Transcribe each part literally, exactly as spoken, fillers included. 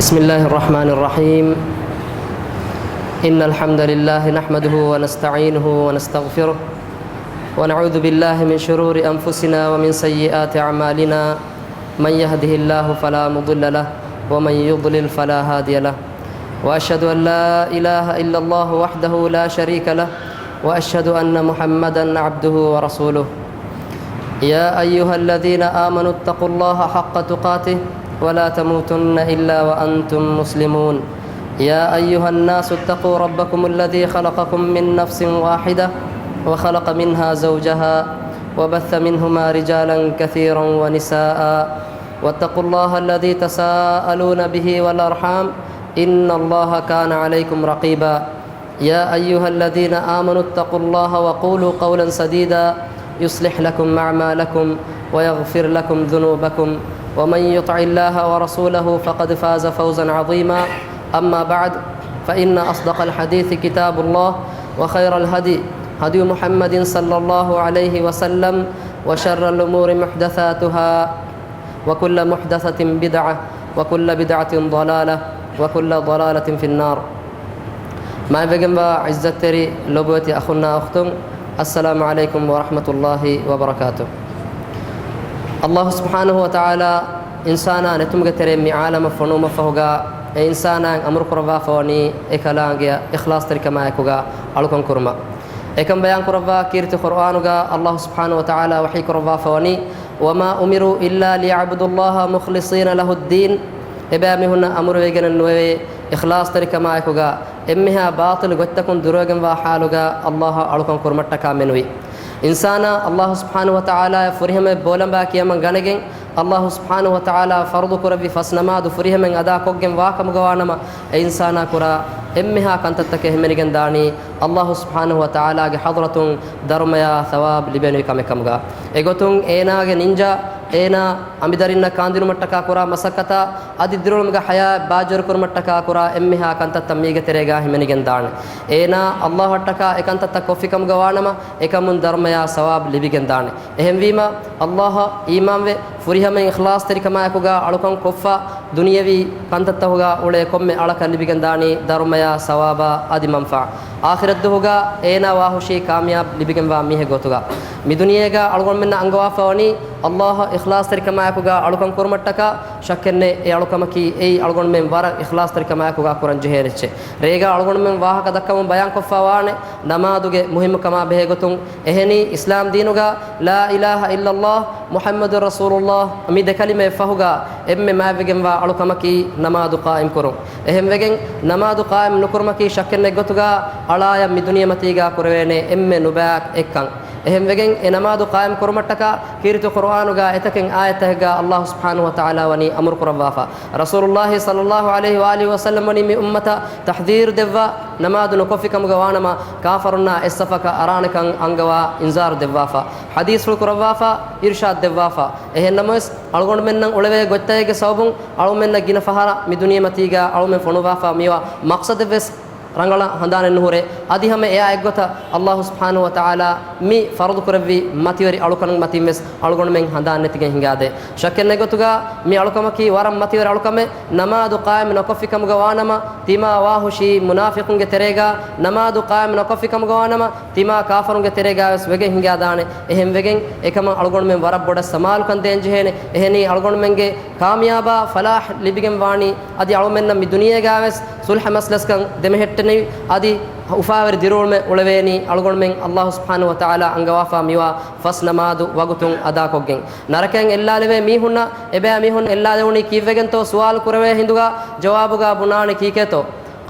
بسم الله الرحمن الرحيم. إن الحمد لله نحمده ونستعينه ونستغفره، ونعوذ بالله من شرور أنفسنا ومن سيئات أعمالنا. من يهده الله فلا مضل له، ومن يضلل فلا هادي له. وأشهد أن لا إله إلا الله وحده لا شريك له، وأشهد أن محمدا عبده ورسوله. يا أيها الذين آمنوا اتقوا الله حق تقاته ولا تموتن إلا وأنتم مسلمون. يا أيها الناس اتقوا ربكم الذي خلقكم من نفس واحدة وخلق منها زوجها وبث منهما رجالا كثيرا ونساء واتقوا الله الذي تساءلون به والأرحام إن الله كان عليكم رقيبا. يا أيها الذين آمنوا اتقوا الله وقولوا قولا سديدا يصلح لكم أعمالكم ويغفر لكم ذنوبكم ومن يطع الله ورسوله فقد فاز فوزا عظيما. أما بعد، فإن أصدق الحديث كتاب الله، وخير الهدي هدي محمد صلى الله عليه وسلم، وشر الأمور محدثاتها، وكل محدثة بدعة، وكل بدعة ضلالة، وكل ضلالة في النار. މާތްވެގެންވާ ޢިއްޒަތްތެރި ލޮބުވެތި އަޚުންނާ އުޚްތުން، އައްސަލާމު ޢަލައިކުމް ވަރަޙްމަތުﷲި ވަބަރަކާތު. ﷲ ސުބްޙާނަހު ވަތަޢާލާ އިންސާނާ ނެތުމުގެ ތެރެއިން މި ޢާލަމަށް ފޮނުވުމަށްފަހުގާ، އެ އިންސާނާއަށް އަމުރު ކުރައްވާފަވަނީ އެކަލާނގެއަށް އިޚްލާޞްތެރިކަމާއެކުގާ އަޅުކަން ކުރުމަށް. އެކަން ބަޔާން ކުރައްވާ ކީރިތި ޤުރުއާނުގާ ﷲ ސުބްޙާނަހު ވަތަޢާލާ ވަޙީ ކުރައްވާފަވަނީ، وما أمروا إلا ليعبدوا الله مخلصين له الدين. އެބައިމީހުންނަށް އަމުރުވެގެނެއް ނުވެވޭ، އިޚްލާޞްތެރިކަމާއެކުގާ، އެންމެހާ ބާޠިލު ގޮތްތަކުން ދުރުވެގެންވާ ޙާލުގާ ﷲ އަށް އަޅުކަން ކުރުމަށްޓަކާ މެނުވީ. އިންސާނާ ﷲ ސުބްޙާނަހު ވަތަޢާލާއަށް ފުރިހަމަޔަށް ބޯލަނބާ ކިޔަމަން ގަނެގެން، ﷲ ސުބްޙާނަހު ވަތަޢާލާ ފަރުޟު ކުރެއްވި ފަސް ނަމާދު ފުރިހަމައިން އަދާކޮށްގެން ވާކަމުގަވާނަމަ، އެ އިންސާނާ ކުރާ އެންމެހާ ކަންތައްތަކެއް ހިމެނިގެން ދާނީ ﷲ ސުބްޙާނަހު ވަތަޢާލާގެ ޙަޟްރަތުން ދަރުމަޔާ ޘަވާބު ލިބެނިވި ކަމެއް ކަމުގާ. އެގޮތުން އޭނާގެ ނިންޖާ، އޭނާ އަނބިދަރިންނަށް ކާންދިނުމަށްޓަކާ ކުރާ މަސައްކަތާ، އަދި ދިރިއުޅުމުގެ ޙަޔާތް ބާއްޖަވެރިކުރުމަށްޓަކާ ކުރާ އެންމެހާ ކަންތައްތައް މީގެ ތެރޭގާ ހިމެނިގެން ދާނެ. އޭނާ ﷲ އަށްޓަކާ އެކަންތައްތައް ކޮށްފިކަމުގަވާނަމަ، އެކަމުން ދަރުމަޔާ ޘަވާބު ލިބިގެން ދާނެ. އެހެންވީމަ، ﷲ އަށް އީމާންވެ، ފުރިހަމައިން އިޚްލާޞްތެރިކަމާއެކުގާ އަޅުކަން ކޮށްފަ، ދުނިޔަވީ ކަންތައްތަކުގާ އުޅޭ ކޮންމެ އަޅަކަށް ލިބިގެން ދާނީ ދަރުމަޔާ ޘަވާބާ އަދި މަންފާ. އާޚިރަތްދުވަހުގާ އޭނާ ވާހުށީ ކާމިޔާބު ލިބިގެންވާ މީހެއް ގޮތުގާ. މި ދުނިޔޭގާ އަޅުގަނޑުމެންނަށް އަންގަވާފަވަނީ، ﷲ އަށް އިޚްލާޞްތެރިކަމާއެކުގާ އަޅުކަން ކުރުމަށްޓަކާ. ޝައްކެއްނެތް، އެ އަޅުކަމަކީ އެއީ އަޅުގަނޑުމެން ވަރަށް އިޚްލާޞްތެރިކަމާއެކުގާ ކުރަން ޖެހޭ އެއްޗެއް. ރޭގާ އަޅުގަނޑުމެން ވާހަކަ ދައްކަމުން ބަޔާންކޮށްފަ ވާނެ، ނަމާދުގެ މުހިއްމުކަމާ ބެހޭގޮތުން. އެހެނީ، އިސްލާމް ދީނުގާ ލާ އިލާހަ އިއްލައްލާހު މުޙައްމަދު ރަސޫލުއްލާހު މި ދެ ކަލިމައެއް ފަހުގާ އެންމެ މާތްވެގެންވާ އަޅުކަމަކީ ނަމާދު ޤާއިމްކުރުން. އެހެންވެގެން، ނަމާދު ޤާއިމް ނުކުރުމަކީ ޝައްކެއްނެތް ގޮތުގާ އަޅާޔަށް މި ދުނިޔެމަތީގާ ކުރެވޭނެ އެންމެ ނުބައި އެއްކަން. އެހެންވެގެން، އެ ނަމާދު ޤާއިމް ކުރުމަށްޓަކާ ކީރިތި ޤުރުއާނުގާ އެތަކެއް އާޔަތްތަކެއްގާ ﷲ ސުބްޙާނަހު ވަތަޢާލާ ވަނީ އަމުރު ކުރައްވާފަ. ރަސޫލުއްލާހި ޞައްލައްލާހު ޢަލައިހި ވައާލިހި ވަސައްލަމް ވަނީ މި އުއްމަތަށް ތަޙްޛީރު ދެއްވާ، ނަމާދު ނުކޮށްފިކަމުގަ ވާނަމަ، ކާފަރުންނާ އެއްސަފަކަށް އަރާނެކަން އަންގަވާ އިންޒާރު ދެއްވާފަ، ޙަދީޘްފުޅު ކުރައްވާފަ، އިރުޝާދު ދެއްވާފަ. އެހެންނަމަވެސް، އަޅުގަނޑުމެންނަށް އުޅެވޭ ގޮތްތަކެއްގެ ސަބަބުން އަޅުމެންނަށް ގިނަ ފަހަރަށް މި ދުނިޔެމަތީގަ އަޅުމެން ފޮނުވާފަ މިވާ މަޤްޞަދެއްވެސް ރަނގަޅަށް ހަނދާނެއް ނުހުރޭ. އަދި ހަމަ އެއާ އެއްގޮތަށް ﷲ ސުބްޙާނަހު ވަތަޢާލާ މި ފަރުޟު ކުރެއްވި މަތިވެރި އަޅުކަން މަތިން ވެސް އަޅުގަނޑުމެން ހަނދާން ނެތިގެން ހިނގާދޭ. ޝައްކެއް ނެތް ގޮތުގަ މި އަޅުކަމަކީ ވަރަށް މަތިވެރި އަޅުކަމެއް. ނަމާދު ޤާއިމް ނުކޮށްފި ކަމުގަ ވާނަމަ، ތިމާ ވާހުށީ މުނާފިޤުންގެ ތެރޭގަ. ނަމާދު ޤާއިމް ނުކޮށްފި ކަމުގަ ވާނަމަ، ތިމާ ކާފަރުންގެ ތެރޭގަ ވެސް ވެގެން ހިނގާދާނެ. އެހެން ވެގެން، އެކަމަށް އަޅުގަނޑުމެން ވަރަށް ބޮޑަށް ސަމާލުކަން ދޭން ޖެހޭނެ. އެހެނީ އަޅުގަނޑުމެންގެ ކާމިޔާބާ ފަލާޙް ލިބިގެން ވާނީ، އަދި އަޅުމެންނަށް މި ދުނިޔޭގަ ވެސް ޞުލްޙަ މަސްލަސްކަން ދެމެހެއްޓެނިވި، އަދި އުފާވެރި ދިރިއުޅުމެއް އުޅެވޭނީ އަޅުގަނޑުމެން ﷲ ސުބްޙާނަހު ވަތަޢާލާ އަންގަވާފާ މިވާ ފަސް ނަމާދު ވަގުތުން އަދާކޮށްގެން. ނަރަކައިން އެއްލާލެވޭ މީހުންނަށް އެބައިމީހުން އެއްލާލެވުނީ ކީއްވެގެންތޯ ސުވާލު ކުރެވޭ ހިނދުގަ ޖަވާބުގަ ބުނާނެ ކީކޭތޯ؟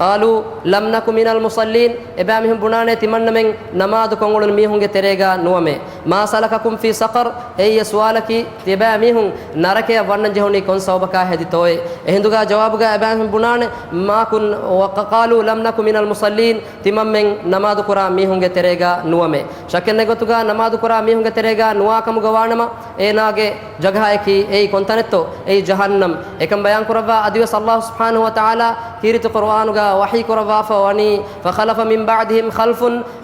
قالوا لم نك من المصلين. އެބައިމީހުން ބުނާނެ ތިމަންނަމެން ނަމާދު ކޮށްއުޅުނު މީހުންގެ ތެރޭގަ ނުވަމޭ. ما سلككم في سقر؟ އެއީ އެ ސުވާލަކީ، ތިބައިމީހުން ނަރަކަޔަށް ވަންނަން ޖެހުނީ ކޮން ސަބަބަކާ ހެދިތޯއޭ؟ އެހިނދުގަ ޖަވާބުގަ އެބައިމީހުން ބުނާނެ، ما كن، وقالوا لم نك من المصلين، ތިމަންމެން ނަމާދު ކުރާ މީހުންގެ ތެރޭގަ ނުވަމޭ. ޝައްކެއް ނެތް ގޮތުގަ ނަމާދު ކުރާ މީހުންގެ ތެރޭގަ ނުވާ ކަމުގަ ވާނަމަ، އޭނާގެ ޖަގަހައަކީ އެއީ ކޮންތަނެއްތޯ؟ އެއީ ޖަހަންނަމް. އެކަން ބަޔާން ކުރައްވާ އަދިވެސް ﷲ ސުބްޙާނަހު ވަތަޢާލާ ކީރިތި ޤުރުއާނުގަ ވަޙީ ކުރައްވާފަ ވަނީ، فخلف من بعدهم خلف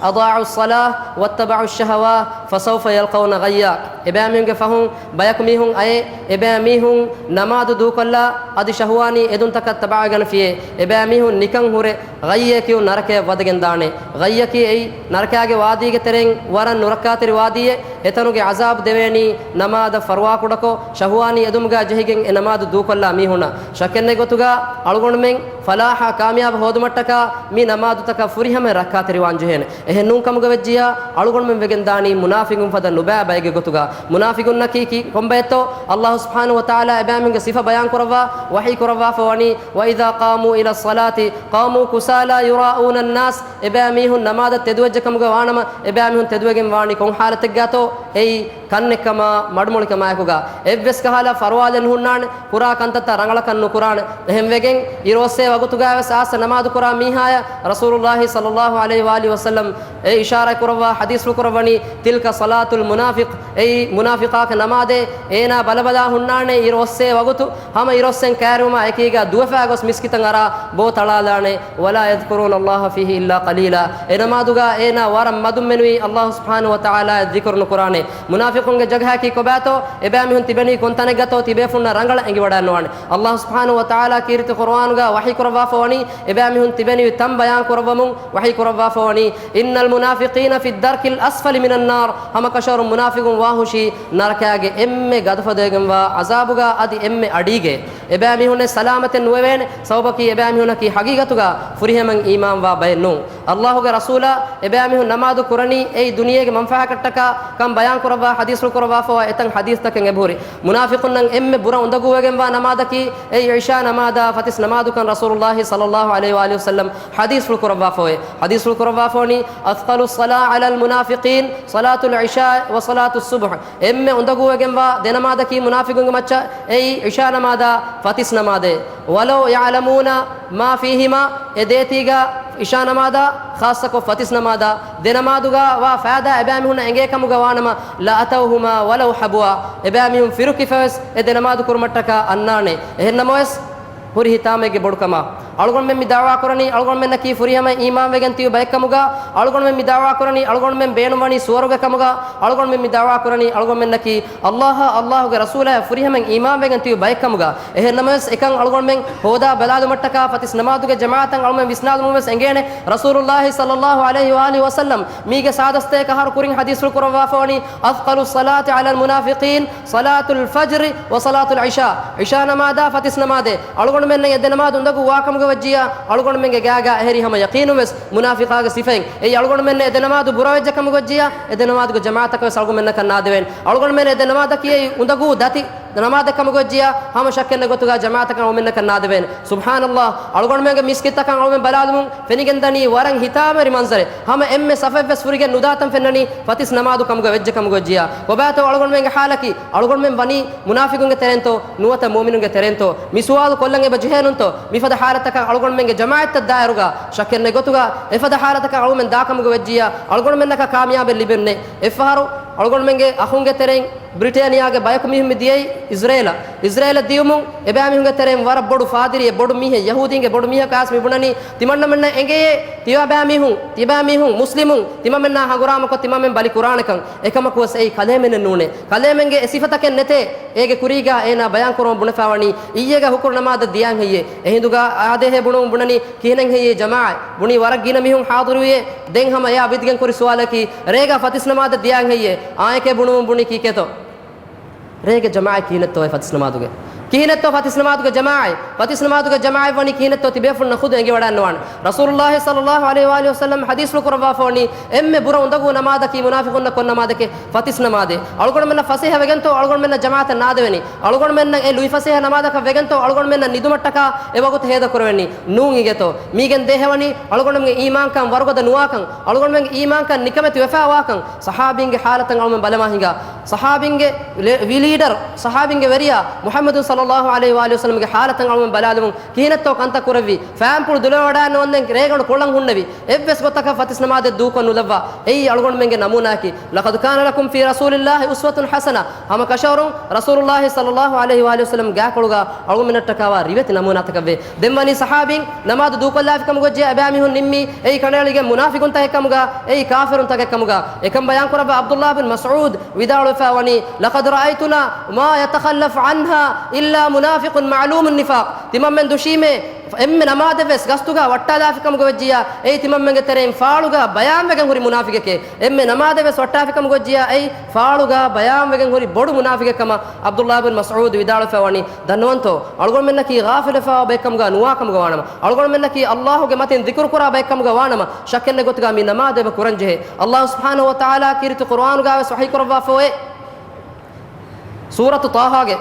أضاعوا الصلاة واتبعوا الشهوات فسوف يلقون غيا. އެބައިމީހުންގެ ފަހުން ބަޔަކު މީހުން އައޭ، އެބައިމީހުން ނަމާދު ދޫކޮށްލާ، އަދި ޝަހުވާނީ އެދުންތަކަށް ތަބަޢަވެގަނެފިޔޭ. އެބައިމީހުން ނިކަން ހުރެ ޣައްޔޭ ކިޔުން ނަރަކަޔަށް ވަދެގެން ދާނެ. ޣައްޔަކީ އެއީ ނަރަކާގެ ވާދީގެ ތެރެއިން ވަރަށް ނުރައްކާތެރި ވާދީއެއް. އެތަނުގެ ޢަޒާބު ދެވޭނީ ނަމާދަށް ފަރުވާކުޑަކޮށް، ޝަހުވާނީ އެދުމުގަ ޖެހިގެން އެ ނަމާދު ދޫކޮށްލާ މީހުންނަށް. ޝައްކެއްނެތް ގޮތުގަ އަޅުގަނޑުމެން ފަލާޙާ ކާމިޔާބު ހޯދުމަށްޓަކާ މި ނަމާދުތަކަށް ފުރިހަމަ ރައްކާތެރިވާން ޖެހޭނެ. އެހެން ނޫން ކަމުގަ ވެއްޖިއްޔާ، އަޅުގަނޑުމެން ވެގެން ދާނީ މުނާފިގުން ފަދަ ނުބައި ބައެއްގެ ގޮތުގަ. މުނާފިގުންނަކީ ކީ ކޮންބައެއްތޯ؟ ﷲ ސުބްޙާނަހޫ ވަތަޢާލާ އެބައިމީހުންގެ ސިފަ ބަޔާން ކުރައްވާ، ވަޙީ ކުރައްވާފަ ވަނީ، وإذا قاموا إلى الصلاة قاموا كسالى يراءون الناس. އެބައިމީހުން ނަމާދަށް ތެދުވެއްޖެ ކަމުގަ ވާނަމަ، އެބައިމީހުން ތެދުވެގެން ވާނީ ކޮން ޙާލަތެއްގަތޯ؟ އެއީ ކަންނެއްކަމާ، މަޑުމޮޅިކަމާއެކުގަ. އެއްވެސް ކަހަލަ ފަރުވާލެއް ނުހުންނާނެ، ކުރާ ކަންތައްތައް ރަނގަޅަކަށް ނުކުރާނެ. އެހެންވެގެން އިރުއޮއްސޭ ވަގުތުގައިވެސް އާސަ ނަމާދު ކުރާ މީހާޔަށް ރަސޫލުﷲ ޞައްލައްލާހު ޢަލައިހި ވައާލިހި ވަސައްލަމް އެ އިޝާރާތް ކުރައްވާ ޙަދީޘްފުޅު ކުރައްވަނީ، تلك صلاة المنافق، އެއީ މުނާފިޤާގެ ނަމާދޭ. އޭނާ ބަލަބަލާ ހުންނާނެ އިރު އޮއްސޭ ވަގުތު، ހަމަ އިރު އޮއްސެން ކައިރިވުމާ އެކީގަ ދުވެފައި ގޮސް މިސްކިތަށް އަރާ ބޯ ތަޅާލާނެ. ولا يذكرون الله فيه إلا قليلا. އެ ނަމާދުގަ އޭނާ ވަރަށް މަދުންމެނުވީ ﷲ ސުބްޙާނަހޫ ވަތަޢާލާ ޛިކުރު ނުކުރާނެ. މުނާފިޤުންގެ ޖަގަހަކީ ކޮބާތޯ؟ އެބައިމީހުން ތިބެނީ ކޮންތަނެއްގަތޯ؟ ތިބޭފުންނަށް ރަނގަޅަށް އެނގިވަޑައިނުވާނެ. ﷲ ސުބްޙާނަހޫ ވަތަޢާލާ ކީރިތި ޤުރުއާނުގަ ވަޙީ ކުރައްވާފަ ވަނީ، އެބައިމީހުން ތިބެނީ ތަން ބަޔާން ކުރައްވަމުން ވަޙީ ކުރައްވާފަ ވަނީ، إن المنافقين في الدرك الأسفل من النار. ހަމަކަށަވަރުން މުނާފިޤުން ވާހުށީ ނަރަކާގެ އެންމެ ގަދަފަދައިގެންވާ ޢަޒާބުގަ އަދި އެންމެ އަޑީގައި. އެބައިމީހުންނެއް ސަލާމަތެއް ނުވެވޭނެ، ސަބަބަކީ އެބައިމީހުންނަކީ ޙަޤީޤަތުގަ ފުރިހަމައިން އީމާންވާ ބައެއް ނޫން. ﷲގެ ރަސޫލާ އެބައިމީހުން ނަމާދު ކުރަނީ އެއީ ދުނިޔޭގެ މަންފާއަކަށްޓަކާ ކަން ބަޔާން ކުރައްވާ ޙަދީޘްފުޅު ކުރައްވާފަވާ އެތަން ޙަދީޘްތަކެއް އެބަހުރި. މުނާފިޤުންނަށް އެންމެ ބުރަ އުނދަގޫވެގެންވާ ނަމާދަކީ އެއީ ޢިޝާ ނަމާދާ ފަތިސް ނަމާދުކަން ރަސޫލުﷲ ޞައްލައްލާހު ޢަލައިހި ވައާލިހި ވަސައްލަމް ޙަދީޘްފުޅު ކުރައްވާފަވޭ. ޙަދީޘްފުޅު ކުރައްވާފަވަނީ، أثقل الصلاة على المنافقين صلاة العشاء وصلاة الصبح. އެންމެ އުނދަގޫވެގެންވާ ދެ ނަމާދަކީ މުނާފިޤުންގެ މައްޗަށް އެއީ ޢިޝާ ނަމާދާ ފަތިސް ނަމާދޭ. ولو يعلمون ما فيهما، އެ ދޭތީގަ ޢިޝާ ނަމާދާ، ޚާއްޞަކޮށް ފަތިސް ނަމާދާ، ދެ ނަމާދުގަ ވާ ފައިދާ އެބައިމީހުންނަށް އެނގޭ ކަމުގަ ވާނަމަ، لأتوهما ولو حبوا، އެބައިމީހުން ފިރު ކިފަވެސް އެ ދެ ނަމާދު ކުރުމަށްޓަކާ އަންނާނެ. އެހެންނަމަވެސް، ހުރި ހިތާމައެއްގެ ބޮޑުކަމާ. އަޅުގަނޑުމެން މި ދަޢުވާ ކުރަނީ، އަޅުގަނޑުމެންނަކީ ފުރިހަމަ އީމާންވެގެން ތިބި ބައެއްކަމުގަ، އަޅުގަނޑުމެން މި ދަޢުވާ ކުރަނީ، އަޅުގަނޑުމެން ބޭނުންވަނީ ސުވަރުގެ ކަމުގަ، އަޅުގަނޑުމެން މި ދަޢުވާ ކުރަނީ، އަޅުގަނޑުމެންނަކީ ﷲ، ﷲގެ ރަސޫލާ ފުރިހަމައިން އީމާންވެގެން ތިބި ބައެއްކަމުގަ. އެހެންނަމަވެސް، އެކަން އަޅުގަނޑުމެން ހޯދާ ބަލާލުމަށްޓަކާ ފަތިސް ނަމާދުގެ ޖަމާޢަތަށް އަޅުމެން ވިސްނާލުމުން ވެސް އެނގޭނެ. ރަސޫލުﷲ ޞައްލައްލާހު ޢަލައިހި ވައާލިހި ވަސައްލަމް މީގެ ސާދަސްތޭކަ އަހަރު ކުރިން ޙަދީޘްފުޅު ކުރައްވާފަ ވަނީ، أثقل الصلاة على المنافقين صلاة الفجر وصلاة العشاء. ޢިޝާ ނަމާދާ ފަތިސް ނަމާދޭ. އަޅުގަނޑުމެންނަށް އެ ދެ ނަމާދު އުނދަގޫ ވާކަމުގަ ވެއްޖިއްޔާ، އަޅުގަނޑުމެންގެ ގާގާ އެހެރީ ހަމަ ޔަޤީނުން ވެސް މުނާފިޤާގެ ސިފައިން. އެއީ އަޅުގަނޑުމެންނަށް އެ ދެ ނަމާދު ބުރަވެއްޖެ ކަމުގަ ވެއްޖިއްޔާ، އެ ދެ ނަމާދުގެ ޖަމާޢަތަކަށް ވެސް އަޅުގަނޑުމެންނަކަށް ނާދެވޭނެ. އަޅުގަނޑުމެން އެ ދެ ނަމާދަކީ އެއީ އުނދަގޫ ދަތި ނަމާދެއް ކަމުގަ ވެއްޖިއްޔާ، ހަމަ ޝައްކެއް ނެތް ގޮތުގަ ޖަމާޢަތަކަށް އަޅުމެންނަކަށް ނާދެވޭނެ. ސުބްޙާނައްލާހް، އަޅުގަނޑުމެންގެ މިސްކިތްތަކަށް އަޅުމެން ބަލާލުމުން ފެނިގެންދަނީ ވަރަށް ހިތާމަވެރި މަންޒަރެއް. ހަމަ އެންމެ ސަފެއްވެސް ފުރިގެން ނުދާތަން ފެންނަނީ ފަތިސް ނަމާދު ކަމުގަ ވެއްޖެ ކަމުގަ ވެއްޖިއްޔާ. ކޮބާތޯ އަޅުގަނޑުމެންގެ ޙާލަކީ؟ އަޅުގަނޑުމެން ވަނީ މުނާފިޤުންގެ ތެރެއިންތޯ ނުވަތަ މުއުމިނުންގެ ތެރެއިންތޯ؟ މި ސުވާލު ކޮށްލަން އެބަ ޖެހޭނުންތޯ؟ މިފަދަ ޙާލަތަކަށް އަޅުގަނޑުމެންގެ ޖަމާޢަތްތައް ދާއިރުގަ ޝައްކެއް ނެތް ގޮތުގަ އެފަދަ ޙާލަތަކަށް އަޅުމެން ދާކަމުގަ ވެއްޖިއްޔާ، އަޅުގަނޑުމެންނަކަށް ކާމިޔާބެއް ލިބެން ނެތް. އެއްފަހަރު އަޅުގަނޑުމެންގެ އަޚުންގެ ތެރެއިން ބްރިޓޭނިޔާގެ ބަޔަކު މީހުން މި ދިޔައީ އިޒްރޭލަށް. އިޒްރޭލަށް ދިޔުމުން އެބައިމީހުންގެ ތެރެއިން ވަރަށް ބޮޑު ފާދިރިއެއް، ބޮޑު މީހެއް، ޔަހޫދީންގެ ބޮޑު މީހަކަށް ވެސް މި ބުނަނީ، ތިމަންނަމެންނަށް އެނގެޔޭ، ތިޔަބައިމީހުން، ތިޔަބައިމީހުން، މުސްލިމުން، ތިމަމެންނާ ހަނގުރާމަކޮށް ތިމަމެން ބަލި ކުރާނެކަން. އެކަމަކުވެސް އެއީ ކަލޭމެނެއް ނޫނޭ. ކަލޭމެންގެ އެ ސިފަތަކެއް ނެތޭ. އޭގެ ކުރީގާ އޭނާ ބަޔާން ކުރަމުން ބުނެފަ ވަނީ، އިއްޔެގަ ހުކުރު ނަމާދަށް ދިޔާން ހެއްޔޭ؟ އެހިނދުގާ އާދޭހޭ ބުނުމުން ބުނަނީ، ކިހިނެއް ހެއްޔޭ ޖަމާޢަތް؟ ބުނީ ވަރަށް ގިނަ މީހުން ޙާޟިރުވިއޭ. ދެން ހަމަ އެއާ ވިދިގެން ކުރި ސުވާލަކީ، ރޭގާ ފަތިސް ނަމާދަށް ދިޔާން ހެއްޔޭ؟ އާނއެކޭ ބުނުމުން ބުނީ ކީކޭތޯ؟ ރޭގެ ޖަމާޢަތް ކިހިނެއްތޯ އެ ފަތިސް ނަމާދުގެ؟ ކިހިނެއްތޯ ފަތިސް ނަމާދުގެ ޖަމާޢަތް؟ ފަތިސް ނަމާދުގެ ޖަމާޢަތް ވަނީ ކިހިނެއްތޯ ތިބޭފުންނަށް ޚުދު އެނގިވަޑައިންނަވާނެ. ރަސޫލުﷲ ޞައްލައްލާހު ޢަލައިހި ވައާލިހި ވަސައްލަމް ޙަދީޘްފުޅު ކުރައްވާފަ ވަނީ، އެންމެ ބުރަ އުނދަގޫ ނަމާދަކީ މުނާފިޤުންނަށް ކޮން ނަމާދެކޭ؟ ފަތިސް ނަމާދޭ. އަޅުގަނޑުމެންނަށް ފަސޭހަ ވެގެންތޯ އަޅުގަނޑުމެންނަށް ޖަމާޢަތަށް ނާދެވެނީ؟ އަޅުގަނޑުމެންނަށް އެ ލުއި ފަސޭހަ ނަމާދަކަށް ވެގެންތޯ އަޅުގަނޑުމެންނަށް ނިދުމަށްޓަކާ އެ ވަގުތު ހޭދަ ކުރެވެނީ؟ ނޫން އިނގޭތޯ. މީގެން ދޭހަވަނީ އަޅުގަނޑުމެންގެ އީމާންކަން ވަރުގަދަ ނުވާކަން، އަޅުގަނޑުމެންގެ އީމާންކަން ނިކަމެތި ވެފައިވާކަން، ޞަޙާބީންގެ ޙާލަތަށް އަޅުމެން ބަލަމާ ހިނގާ. ޞަޙާބީންގެ ލެ-، ވިލީޑަރު، ޞަޙާބީންގެ ވެރިޔާ މުޙައްމަދު ޞައްލައްލާހު ޢަލައިހި ވައާލިހި ވަސައްލަމްގެ ޙާލަތަށް އަޅުގަނޑުމެން ބަލާލެވުން. ކިހިނެއްތޯ ކަންތައް ކުރެއްވީ؟ ފައިންޕުޅު ދުލަވަޑާން ނޯންދެން ރޭގަނޑު ކޮޅަށް ހުންނެވި. އެއްވެސް ގޮތަކަށް ފަތިސް ނަމާދެއް ދޫކޮށް ނުލައްވާ. އެއީ އަޅުގަނޑުމެންގެ ނަމޫނާއަކީ. لَقَدْ كَانَ لَكُمْ فِي رَسُولِ اللَّهِ أُسْوَةٌ حَسَنَةٌ. ހަމަ ކަށަވަރުން ރަސޫލުއްލާހި ޞައްލައްލާހު ޢަލައިހި ވައާލިހި ވަސައްލަމް ގާކޮޅުގަ އަޅުގަނޑުމެންނަށްޓަކާވާ ރިވެތި ނަމޫނާތަކަށްވޭ. ދެން ވަނީ ޞަޙާބީން ނަމާދު ދޫކޮށްލާފި ކަމުގަ ޖެ އެބައިމީހުން ނިންމީ އެއީ ކަނޑައެޅިގެން މުނާފިގުންތަކެއް ކަމުގަ، އެއީ ކާފިރުންތަކެއް ކަމުގަ. އެކަން ބަޔާން ކުރައްވާ ޢަބްދުއްލާހް ބިން މަސްޢޫދު ވިދާޅުވެފަ ވަނީ، لَقَدْ رَأَيْتُنَا مَا يَتَخَلَّفُ عَنْهَا إِلَّا مُنَافِقٌ مَعْلُومُ النِّفَاقِ. ތިމަންމެން ދުށީމޭ އެންމެ ނަމާދެއްވެސް ގަސްތުގަ ވައްޓާލާފި ކަމުގަ ވެއްޖިއްޔާ، އެއީ ތިމަންމެންގެ ތެރެއިން ފާޅުގަ ބަޔާންވެގެން ހުރި މުނާފިގެކޭ. އެންމެ ނަމާދެއްވެސް ވައްޓާފި ކަމުގަ ވެއްޖިއްޔާ، އެއީ ފާޅުގަ ބަޔާންވެގެން ހުރި ބޮޑު މުނާފިގެއް ކަމަށް ޢަބްދުއްލާހް ބިން މަސްޢޫދު ވިދާޅުވެފަ ވަނީ. ދަންނަވަންތޯ؟ އަޅުގަނޑުމެންނަކީ ޣާފިލުވެފަވާ ބައެއްކަމުގަ ނުވާކަމުގަ ވާނަމަ، އަޅުގަނޑުމެންނަކީ އައްލާހުގެ މަތިން ޛިކުރު ކުރާ ބައެއްކަމުގަ ވާނަމަ، ޝައްކެއްނެތް ގޮތުގަ މި ނަމާދު އެބަ ކުރަންޖެހޭ. އައްލާހު ސުބްޙާނަހު ވަތަޢާލާ ކީރިތި ޤުރުއާނުގަވެސް ވަޙީކުރައްވާފައޮތް. ސޫރަތު ޠާހާގެ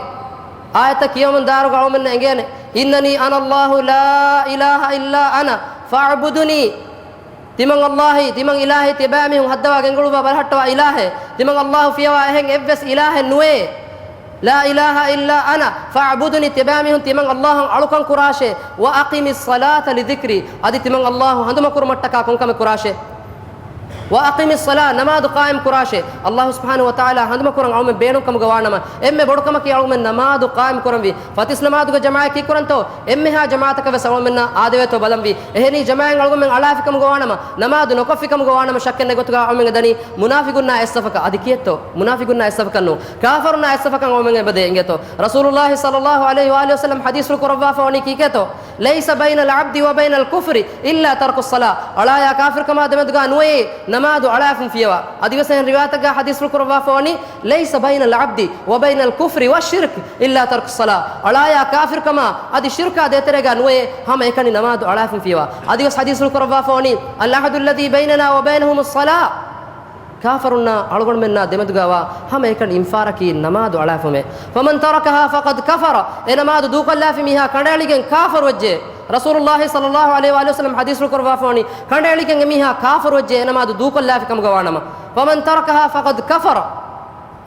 އާޔަތަށް ކިޔަވަމުން ދާއިރުގަ އަޅުމެންނަށް އެނގޭނެ، إِنَّنِي أَنَا اللَّهُ لَا إِلَهَ إِلَّا أَنَا فَاعْبُدُونِي. ތިމަން އައްލާހީ، ތިމަން އިލާހީ، ތިބާމީހުން ހައްދަވާ ގެންގުޅުއްވާ ބަލަހައްޓަވާ އިލާހެއް، ތިމަން އައްލާހު ފިޔަވާ އެހެން އެއްވެސް އިލާހެއް ނުވޭ. لَا إِلَهَ إِلَّا أَنَا فَاعْبُدُونِي، ތިބާމީހުން ތިމަން އައްލާހަށް އަޅުކަން ކުރާށޭ. وَأَقِيمِ الصَّلَاةَ لِذِكْرِي، އަދި ތިމަން އައްލާހު ހަނދުމަކުރުމަށްޓަކާ ކޮންކަމެއް ކުރާށޭ. وَأَقِيمِ الصَّلَاةَ، ނަމާދު ޤާއިމް ކުރާށޭ. އައްލާހު ސުބްޙާނަހު ވަތަޢާލާ ހަނދުމަކުރަން އަޅުމެން ބޭނުން ކަމުގަ ވާނަމަ، އެންމެ ބޮޑު ކަމަކީ އަޅުމެން ނަމާދު ޤާއިމް ކުރަންވީ. ފަތިސް ނަމާދުގެ ޖަމާޢަތް ކީއްކުރަންތޯ؟ އެންމެހާ ޖަމާޢަތަކަށް ވެސް އަޅުމެންނަށް އާދެވޭތޯ ބަލަންވީ. އެހެނީ ޖަމާޢަތް އަޅުގަނޑުމެން އަޅާފި ކަމުގަ ވާނަމަ، ނަމާދު ނުކޮށްފި ކަމުގަ ވާނަމަ، ޝައްކެއްނެތް ގޮތުގަ އަޅުމެންގެ ދަނީ މުނާފިގުންނާ އެއްސަފަކަށް. އަދި ކިއެއްތޯ؟ މުނާފިގުންނާ އެއްސަފަކަށް ނޫން. ކާފަރުންނާ އެއްސަފަކަށް އަޅުމެން އެބަދޭ އިނގޭތޯ؟ ރަސޫލުއްލާހި ޞައްލައްލާހު ޢަލައިހި ވައާލިހި ވަސައްލަމް ޙަދީޘްފުޅު ކުރައްވާފަ ވަނީ ކީކޭތޯ؟ لَيْسَ بَيْنَ الْعَبْدِ وَبَيْنَ الْكُفْرِ إِلَّا تَرْكُ الصَّلَاةِ. އަޅާޔާ ކާފިރުކަމާ ދެމެދުގަ ނުވެއޭ ނަމާދު އަޅާފަން ފިޔަވާ. އަދިވެސް އެހެން ރިވާޔަތެއްގަ ޙަދީޘްފުޅު ކުރައްވާފަ ވަނީ، لَيْسَ بَيْنَ الْعَبْدِ وَبَيْنَ الْكُفْرِ وَالشِّرْكِ إِلَّا تَرْكُ الصَّلَاةِ. އަޅާޔާ ކާފިރުކަމާ އަދި ޝިރްކާ ދޭތެރޭގަ ނުވެޔޭ ހަމައެކަނި ނަމާދު އަޅާފަން ފިޔަވާ. އަދިވެސް ޙަދީޘްފުޅު ކުރައްވާފަ ވަނީ، الْعَهْدُ الَّذِي بَيْنَنَا وَبَيْنَهُمُ الصَّلَاةُ. ކާފަރުންނާ އަޅުގަނޑުމެންނާ ދެމެދުގަވާ ހަމައެކަނި އިންފާރަކީ ނަމާދު އަޅާފުމޭ. فَمَنْ تَرَكَهَا فَقَدْ كَفَرَ. އެ ނަމާދު ދޫކޮށްލާފި މީހާ ކަނޑައެޅިގެން ކާފަރުވެއްޖެ. ރަސޫލުއްލާހި ޞައްލައްލާހު ޢަލައިހި ވައާލިހި ވަސައްލަމް ޙަދީޘްފުޅު ކުރައްވާފަ ވަނީ، ކަނޑައެޅިގެން އެމީހާ ކާފަރުވެއްޖެ އެ ނަމާދު ދޫކޮށްލާފި ކަމުގަ ވާނަމަ. فَمَنْ تَرَكَهَا فَقَدْ كَفَرَ.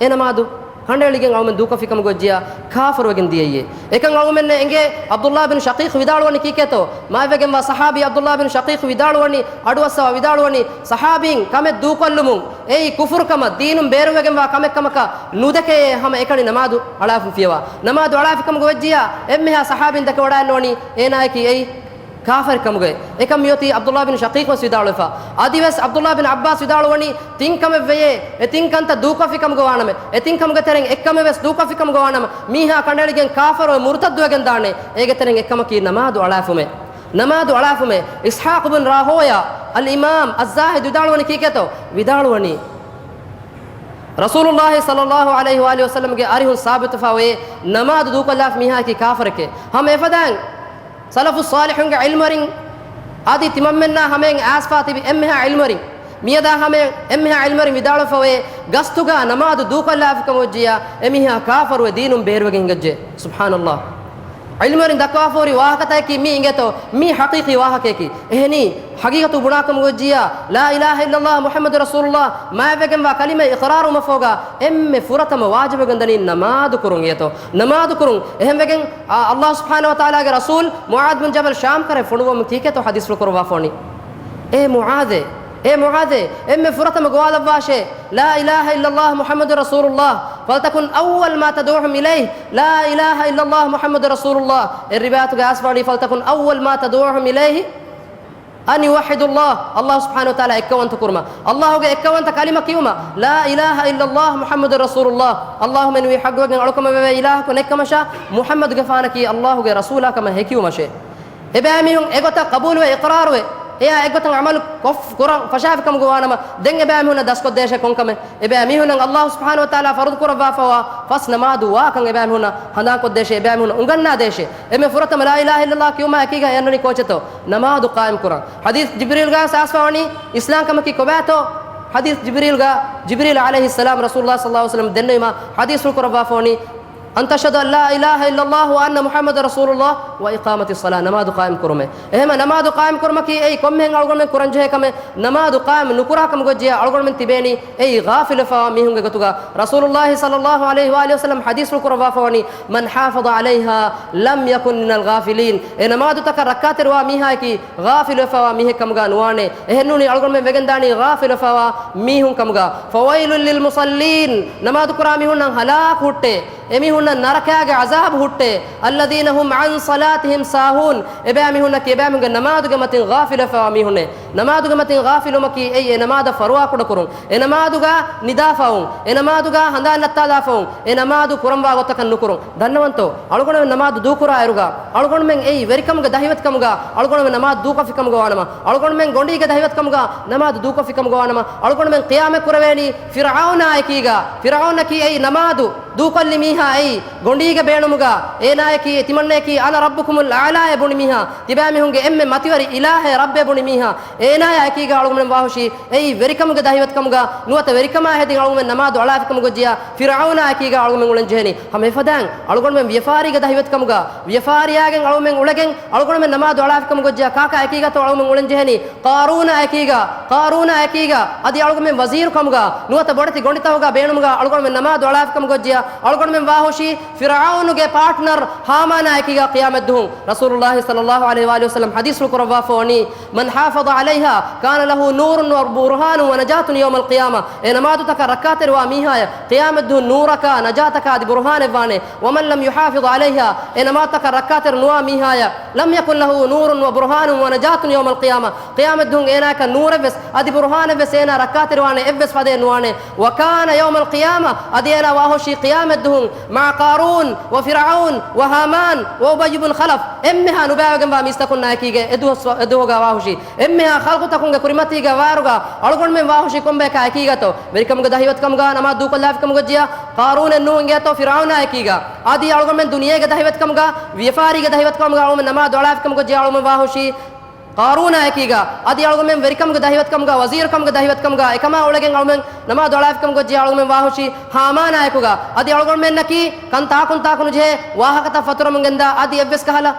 އެ ނަމާދު ކަނޑައެޅިގެން އަޅުމެން ދޫކޮށްފި ކަމުގަ ވެއްޖިއްޔާ ކާފަރުވެގެން ދިޔައީ. އެކަން އަޅުމެންނަށް އެނގޭ. ޢަބްދުއްލާހް ބިން ޝަޤީޤް ވިދާޅުވަނީ ކީކޭތޯ؟ މާތްވެގެންވާ ޞަޙާބީ ޢަބްދުއްލާހް ބިން ޝަޤީޤް ވިދާޅުވަނީ، އަޑުއައްސަވާ ވިދާޅުވަނީ، ޞަޙާބީން ކަމެއް ދޫކޮށްލުމުން އެއީ ކުފުރުކަމަށް، ދީނުން ބޭރުވެގެންވާ ކަމެއް ކަމަކަށް ނުދެކެޔޭ ހަމަ އެކަނި ނަމާދު އަޅާފަން ފިޔަވާ. ނަމާދު އަޅާފި ކަމުގަ ވެއްޖިއްޔާ އެންމެހާ ޞަޙާބީން ދެކެވަޑައިންނަވަނީ އޭނާއަކީ އެއީ ކާފަރެއް ކަމުގައި. އެކަން މިއޮތީ ޢަބްދުއްލާހް ބިން ޝަޤީޤް ވެސް ވިދާޅުވެފަ. އަދިވެސް ޢަބްދުއްލާހް ބިން ޢައްބާސް ވިދާޅުވަނީ، ތިން ކަމެއް ވެޔޭ، އެ ތިން ކަންތައް ދޫކޮށްފި ކަމުގަ ވާނަމަ، އެ ތިން ކަމުގެ ތެރެއިން އެއް ކަމެއް ވެސް ދޫކޮށްފި ކަމުގަ ވާނަމަ، މީހާ ކަނޑައެޅިގެން ކާފަރުވެ މުރުތައްދުވެގެން ދާނެ. އޭގެ ތެރެއިން އެއް ކަމަކީ ނަމާދު އަޅާފުމޭ. ނަމާދު އަޅާފުމޭ. އިސްޙާޤު ބިން ރާހޫޔާ އަލްއިމާމް އައްޒާހިދު ވިދާޅުވަނީ ކީކޭތޯ؟ ވިދާޅުވަނީ، ރަސޫލުއްލާހި ޞައްލައްލާހު ޢަލައިހި ވައާލިހި ވަސައްލަމްގެ އަރިހުން ސާބިތުވެފަ އޮތް ނަމާދު ދޫކޮށްލާފި މީހާއަކީ ކާފަރެކޭ. ހަމަ އެފަދައިން ސަލަފުއް ޞާލިޙުންގެ ޢިލްމުވެރިން އަދި ތިމަންމެންނާ ހަމައިން އައިސްފާ ތިބި އެންމެހާ ޢިލްމުވެރިން، މިއަދާ ހަމައިން އެންމެހާ ޢިލްމުވެރިން ވިދާޅުވެފަ އޮތް، ގަސްތުގަ ނަމާދު ދޫކޮށްލާފި ކަމަށް ވެއްޖިއްޔާ އެމީހާ ކާފަރުވެ ދީނުން ބޭރުވެގެން ހިނގައްޖެ. ސުބްޙާނައްލާހް. ޢިލްމުވެރިން ދައްކަވާފަ ހުރި ވާހަކަތަކަކީ މީ އިނގޭތޯ؟ މީ ޙަޤީޤީ ވާހަކައަކީ. އެހެނީ، ޙަޤީޤަތު ބުނާކަމުގަ ވެއްޖިއްޔާ، لا إله إلا الله محمد رسول الله މާތްވެގެންވާ ކަލިމަ އިޤްރާރުވުމަށްފަހުގަ އެންމެ ފުރަތަމަ ވާޖިބުވެގެން ދަނީ ނަމާދު ކުރުން އިނގޭތޯ؟ ނަމާދު ކުރުން. އެހެންވެގެން، އާ، ﷲ ސުބްޙާނަހު ވަތަޢާލާގެ ރަސޫލް މުޢާޛް ބިން ޖަބަލް ޝާމް ކަރައިން ފޮނުއްވަމުން ކީކޭތޯ ޙަދީޘްފުޅު ކުރައްވާފަ ވަނީ؟ އޭ މުޢާޛޭ، އޭ މުޢާޛޭ، އެންމެ ފުރަތަމަ ގޮވާލައްވާށޭ، لا إله إلا الله محمد رسول الله، فلتكن أول ما تدعوهم إليه، لا إله إلا الله محمد رسول الله. އެއް ރިވާޔަތުގަ އައިސްފަ ވަނީ، فلتكن أول ما تدعوهم إليه أن يوحدوا الله، ﷲ ސުބްޙާނަހު ވަތަޢާލާ އެއްކައުވަންތަ ކުރުމަށް، ﷲގެ އެއްކައުވަންތަ ކަލިމަ ކިޔުމަށް، لا إله إلا الله محمد رسول الله، ﷲ މެނުވީ ޙައްޤުވެގެން އަޅުކަމެއް ވެވޭ އިލާހަކު ނެތްކަމަށާ، މުޙައްމަދުގެފާނަކީ ﷲގެ ރަސޫލާ ކަމަށް ހެކިވުމަށޭ. އެބައިމީހުން އެގޮތަށް ޤަބޫލުވެ އިޤްރާރުވެ، އެއާ އެއްގޮތަށް ޢަމަލު ކޮށް، ކުރަން ފަށާފި ކަމުގަ ވާނަމަ، ދެން އެބައިމީހުންނަށް ދަސްކޮށްދޭށޭ ކޮންކަމެއް؟ އެބައިމީހުންނަށް ﷲ ސުބްޙާނަހު ވަތަޢާލާ ފަރުޟު ކުރައްވާފައިވާ ފަސް ނަމާދު ވާކަން އެބައިމީހުންނަށް ހަނދާންކޮށްދޭށޭ، އެބައިމީހުންނަށް އުނގަންނާދޭށޭ. އެންމެ ފުރަތަމަ لا إله إلا الله ކިޔުމާ އެކީގަ އަންނަނީ ކޯޗެއްތޯ؟ ނަމާދު ޤާއިމް ކުރަން. ޙަދީޘް ޖިބްރީލްގަ އައިސްފަ ވަނީ އިސްލާމް ކަމަކީ ކޮބާތޯ؟ ޙަދީޘް ޖިބްރީލްގަ، ޖިބްރީލް ޢަލައިހިއްސަލާމް ރަސޫލުﷲ ޞައްލަﷲު ޢަލައިހި ވަސައްލަމް ދެންނެވީމާ ޙަދީޘްފުޅު ކުރައްވާފަ ވަނީ، أن تشهد أن لا إله إلا الله وأن محمدا رسول الله وإقامة الصلاة، ނަމާދު ޤާއިމް ކުރުމޭ. އެހެމަ ނަމާދު ޤާއިމް ކުރުމަކީ އެއީ ކޮންމެހެން އަޅުގަނޑުމެން ކުރަންޖެހޭ ކަމެއް. ނަމާދު ޤާއިމް ނުކުރާ ކަމުގައްޖެޔާ އަޅުގަނޑުމެން ތިބޭނީ އެއީ ޣާފިލުވެފަވާ މީހުންގެ ގޮތުގަ. ރަސޫލުﷲ ޞައްލަﷲ ޢަލައިހި ވައާލިހި ވަސައްލަމް ޙަދީޘްފުޅު ކުރައްވާފަވަނީ، من حافظ عليها لم يكن من الغافلين. އެ ނަމާދުތަކަށް ރައްކާތެރިވާ މީހާއަކީ ޣާފިލުވެފަވާ މީހެއް ކަމުގަ ނުވާނެ. އެހެންނޫނީ އަޅުގަނޑުމެން ވެގެންދާނީ ޣާފިލުވެފަވާ މީހުން ކަމުގަ. فويل للمصلين، ނަމާދުކުރާ މީހުންނަށް ހަލާކު ހުއްޓޭ. އެމީހުންނަށް ނަރަކާގެ ޢަޒާބު ހުއްޓޭ. الذين هم عن صلاتهم ساهون، އެބައިމީހުންނަކީ އެބައިމީހުންގެ ނަމާދުގެ މަތިން ޣާފިލުވެފަވާ މީހުންނޭ. ނަމާދުގެ މަތިން ޣާފިލުވުމަކީ އެއީ އެ ނަމާދަށް ފަރުވާކުޑަކުރުން، އެ ނަމާދުގަ ނިދާފަވުން، އެ ނަމާދުގަ ހަނދާން ނައްތާލާފަވުން، އެ ނަމާދު ކުރަންވާ ގޮތަކަށް ނުކުރުން. ދަންނަވަންތޯ، އަޅުގަނޑުމެން ނަމާދު ދޫކުރާއިރުގަ އަޅުގަނޑުމެން އެއީ ވެރިކަމުގެ ދަހިވަތިކަމުގަ އަޅުގަނޑުމެން ނަމާދު ދޫކޮށްފިކަމުގަ ވާނަމަ، އަޅުގަނޑުމެން ގޮނޑީގެ ދަހިވަތިކަމުގަ ނަމާދު ދޫކޮށްފިކަމުގަ ވާނަމަ، އަޅުގަނޑުމެން ޤިޔާމަތް ކުރެވޭނީ ފިރްޢައުނާ އެކީގަ. ފިރްޢައުނަކީ އެއީ ނަމާދު ދޫކޮށްލި މީހާ އެއީ، ގޮނޑީގެ ބޭނުމުގަ އޭނާއަކީ ތިމަންނަޔަކީ، أنا ربكم الأعلى އޭ ބުނި މީހާ، ތިބާމީހުންގެ އެންމެ މަތިވެރި އިލާހޭ ރައްބޭ ބުނި މީހާ، އޭނާޔާ އެކީގަ އަޅުގަނޑުމެން ވާހުށީ އެއީ ވެރިކަމުގެ ދަހިވަތިކަމުގަ ނުވަތަ ވެރިކަމާ ހެދިގެން އަޅުގަނޑުމެން ނަމާދު އަޅާފިކަމުގައްޖިޔާ ފިރްޢައުނާ އެކީގަ އަޅުގަނޑުމެން އުޅެންޖެހެނީ. ހަމަ އެފަދައިން އަޅުގަނޑުމެން ވިޔަފާރީގެ ދަހިވަތިކަމުގަ ވިޔަފާރިޔާގެން އަޅުގަނޑުމެން ނަމާދު އަޅާފިކަމުގައްޖިޔާ ކާކާ އެކީގަތޯ އަޅުގަނޑުމެން އުޅެންޖެހެނީ؟ ޤާރޫނާ އެކީގަ، ޤާރޫނާ އެކީގަ، އަދި އަޅުގަނޑުމެން ވަޒީރު ކަމުގަ ނުވަތަ ބޮޑެތި ގޮނޑިތަކުގަ ބޭނުމުގަ އަޅުގަނޑުމެން ނަމާދު އަޅާފިކަމުގައްޖިޔާ އަޅުގަނޑުމެން ވާހުށީ ފިރްޢައުނުގެ ޕާޓްނަރ ހާމާނާ އެކީގަ ޤިޔާމަތްދުހުން. ރަސޫލުﷲ ޞައްލަﷲ ޢަލައިހި ވައާލިހި ވަސައްލަމް ޙަދީޘްފުޅު ކުރައްވާފަވަނީ، من حافظ عليها كان له نور وبرهان ونجاة يوم القيامة. އެ ނަމާދުތަކަށް ރައްކާތެރިވާ މީހާޔަށް ޤިޔާމަތްދުހުން ނޫރަކާ ނަޖާތަކާ އަދި ބުރުހާނެއްވާނެ. ومن لم يحافظ عليها، އެ ނަމާދުތަކަށް ރައްކާތެރި ނުވާ މީހާޔަށް، لم يكن له نور وبرهان ونجاة يوم القيامة. ޤިޔާމަތްދުހުން އޭނާއަކަށް ނޫރެއްވެސް އަދި ބުރުހާނެއްވެސް އޭނާ ރައްކާތެރިވާނެ އެއްވެސް ފަދައެއް ނުވާނެ. وكان يوم القيامة، އަދި އޭނާ ވާހުށީ ޤިޔާމަތްދުހުން، مع قارون وفرعون وهامان وأبي بن خلف، އެންމެހާ ނުބައިވެގެންވާ މީސްތަކުންނާ އެކީގަ އެދުވަސް، އެދުވަހުގަ ވާހުށީ އެންމެހާ ޚަލްޤުތަކުންގެ ކުރިމަތީގަ ވާއިރުގަ އަޅުގަނޑުމެން ވާހުށީ ކޮންބަޔަކާ އެކީގަތޯ؟ ވެރިކަމުގެ ދަހިވަތިކަމުގަ ނަމާދު ދޫކޮށްލާފިކަމުގައްޖިޔާ ޤާރޫނެއް ނޫން އިނގޭތޯ ފިރްޢައުނާ އެކީގަ. އަދި އަޅުގަނޑުމެން ދުނިޔޭގެ ދަހިވަތިކަމުގަ ވިޔަފާރީގެ ދަހިވަތިކަމުގަ އަޅުގަނޑުމެން ނަމާދު އަޅާފިކަމުގައްޖިޔާ އަޅުގަނޑުމެން ވާހުށީ ޤާރޫނާ އެކީގަ. އަދި އަޅުގަނޑުމެން ވެރިކަމުގެ ދަހިވަތިކަމުގަ ވަޒީރުކަމުގެ ދަހިވަތިކަމުގަ އެކަމާ އުޅެގެން އަޅުގަނޑުމެން ނަމާދު އަޅާފިކަމުގައްޖިޔާ އަޅުގަނޑުމެން ވާހުށީ ހާމާނާ އެކުގަ. އަދި އަޅުގަނޑުމެންނަކީ ކަން ތާކުން ތާކު ނުޖެހޭ ވާހަކަތައް ފަތުރަމުން ގެންދާ އަދި އެއްވެސް ކަހަލަ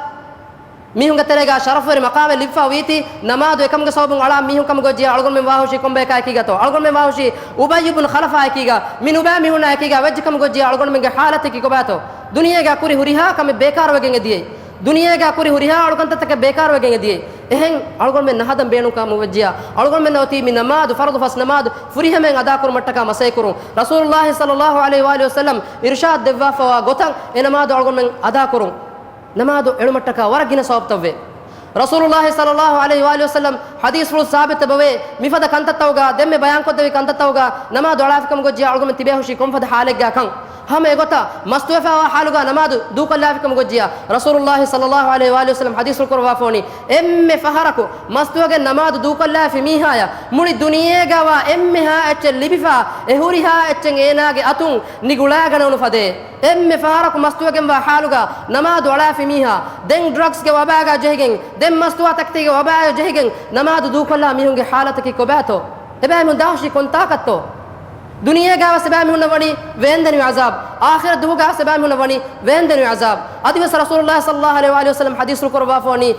މީހުންގެ ތެރޭގަ ޝަރަފުވެރި މަޤާމެއް ލިބިފަ ވީތީ، ނަމާދު އެކަމުގެ ސަބަބުން އަޅާ މީހުން ކަމުގައްޖިޔާ އަޅުގަނޑުމެން ވާހުށީ ކޮންބަޔަކާ އެކީގަތޯ؟ އަޅުގަނޑުމެން ވާހުށީ އުބައްޔު ބުން ޚަލަފާ އެކީގަ. މި ނުބައި މީހުންނާ އެކީގަ ވެއްޖެ ކަމުގައްޖިޔާ އަޅުގަނޑުމެންގެ ޙާލަތަކީ ކޮބާތޯ؟ ދުނިޔޭގަ ކުރި ހުރިހާ ކަމެއް ބޭކާރުވެގެން އެދިޔައީ. ދުނިޔޭގަ ކުރި ހުރިހާ އަޅުކަންތައްތަކެއް ބޭކާރުވެގެން އެދިޔައީ. އެހެން އަޅުގަނޑުމެން ނަހަދަން ބޭނުންކަމު ވެއްޖިޔާ އަޅުގަނޑުމެންނަށް އޮތީ މި ނަމާދު، ފަރުޟު ފަސް ނަމާދު ފުރިހަމައިން އަދާކުރުމަށްޓަކާ މަސައްކަތްކުރުން. ރަސޫލުﷲ ޞައްލަﷲ ޢަލައިހި ވައާލިހި ވަސައްލަމް އިރުޝާދު ދެއްވާފަވާ ގޮތަށް އެ ނަމާދު އަޅުގަނޑުމެން އަދާކުރުން. ނަމާދު އެޅުމަށްޓަކާ ވަރަށް ގިނަ ސަވަބުތައްވޭ. ރަސޫލުﷲ ޞައްލަﷲ ޢަލައިހި ވައާލިހި ވަސައްލަމް ޙަދީޘްފުޅު ސާބިތުވެއެވެ. މިފަދަ ކަންތައްތަކުގަ ދެންމެ ބަޔާންކޮށްދެއްވި ކަންތައްތަކުގަ ނަމާދު އަޅާފިކަމުގައްޖިޔާ އަޅުގަނޑުމެން ތިބޭހުށީ ކޮންފަދަ ޙާލެއްގަ ކަން. ހަމަ އެގޮތަށް މަސްތުވެފައިވާ ޙާލުގަ ނަމާދު ދޫކޮށްލާފިކަމުގައްޖިޔާ ރަސޫލުﷲ ޞައްލަﷲ ޢަލައިހި ވައާލިހި ވަސައްލަމް ޙަދީޘްފުޅު ކުރައްވާފަވަނީ، އެންމެ ފަހަރަކު މަސްތުވެގެން ނަމާދު ދޫކޮށްލާފި މީހާޔަށް މުޅި ދުނިޔޭގަވާ އެންމެހާ އެއްޗެއް ލިބިފަ، އެ ހުރިހާ އެއްޗެއް އޭނާގެ އަތުން ނިގުޅާގަނެވުނު ފަދައޭ. އެންމެ ފަހަރަކު މަސްތުވެގެންވާ ޙާލުގަ ނަމާދު އަޅާފި މީހާ، ދެން ޑްރަގްސްގެ ވަބާގަ ޖެހިގެން، ދެން މަސްތުވާތަކެތީގެ ވަބާގަ ޖެހިގެން ނަމާދު ދޫކޮށްލާ މީހުންގެ ޙާލަތަކީ ކޮބާތޯ؟ އެބައިމީހުން ދާހުށީ ކޮންތާކަށްތޯ؟ ދުނިޔޭގަވެސް އެބައިމީހުންނަށް ވަނީ ވޭންދެނިވި ޢަޒާބް، އާޚިރަތް ދުވަހުގަވެސް އެބައިމީހުންނަށް ވަނީ ވޭންދެނިވި ޢަޒާބް. އަދިވެސް ރަސޫލުﷲ ޞައްލަﷲ ޢަލައިހި ވައާލިހި ވަސައްލަމް ޙަދީޘްފުޅު ކުރައްވާފަވަނީ،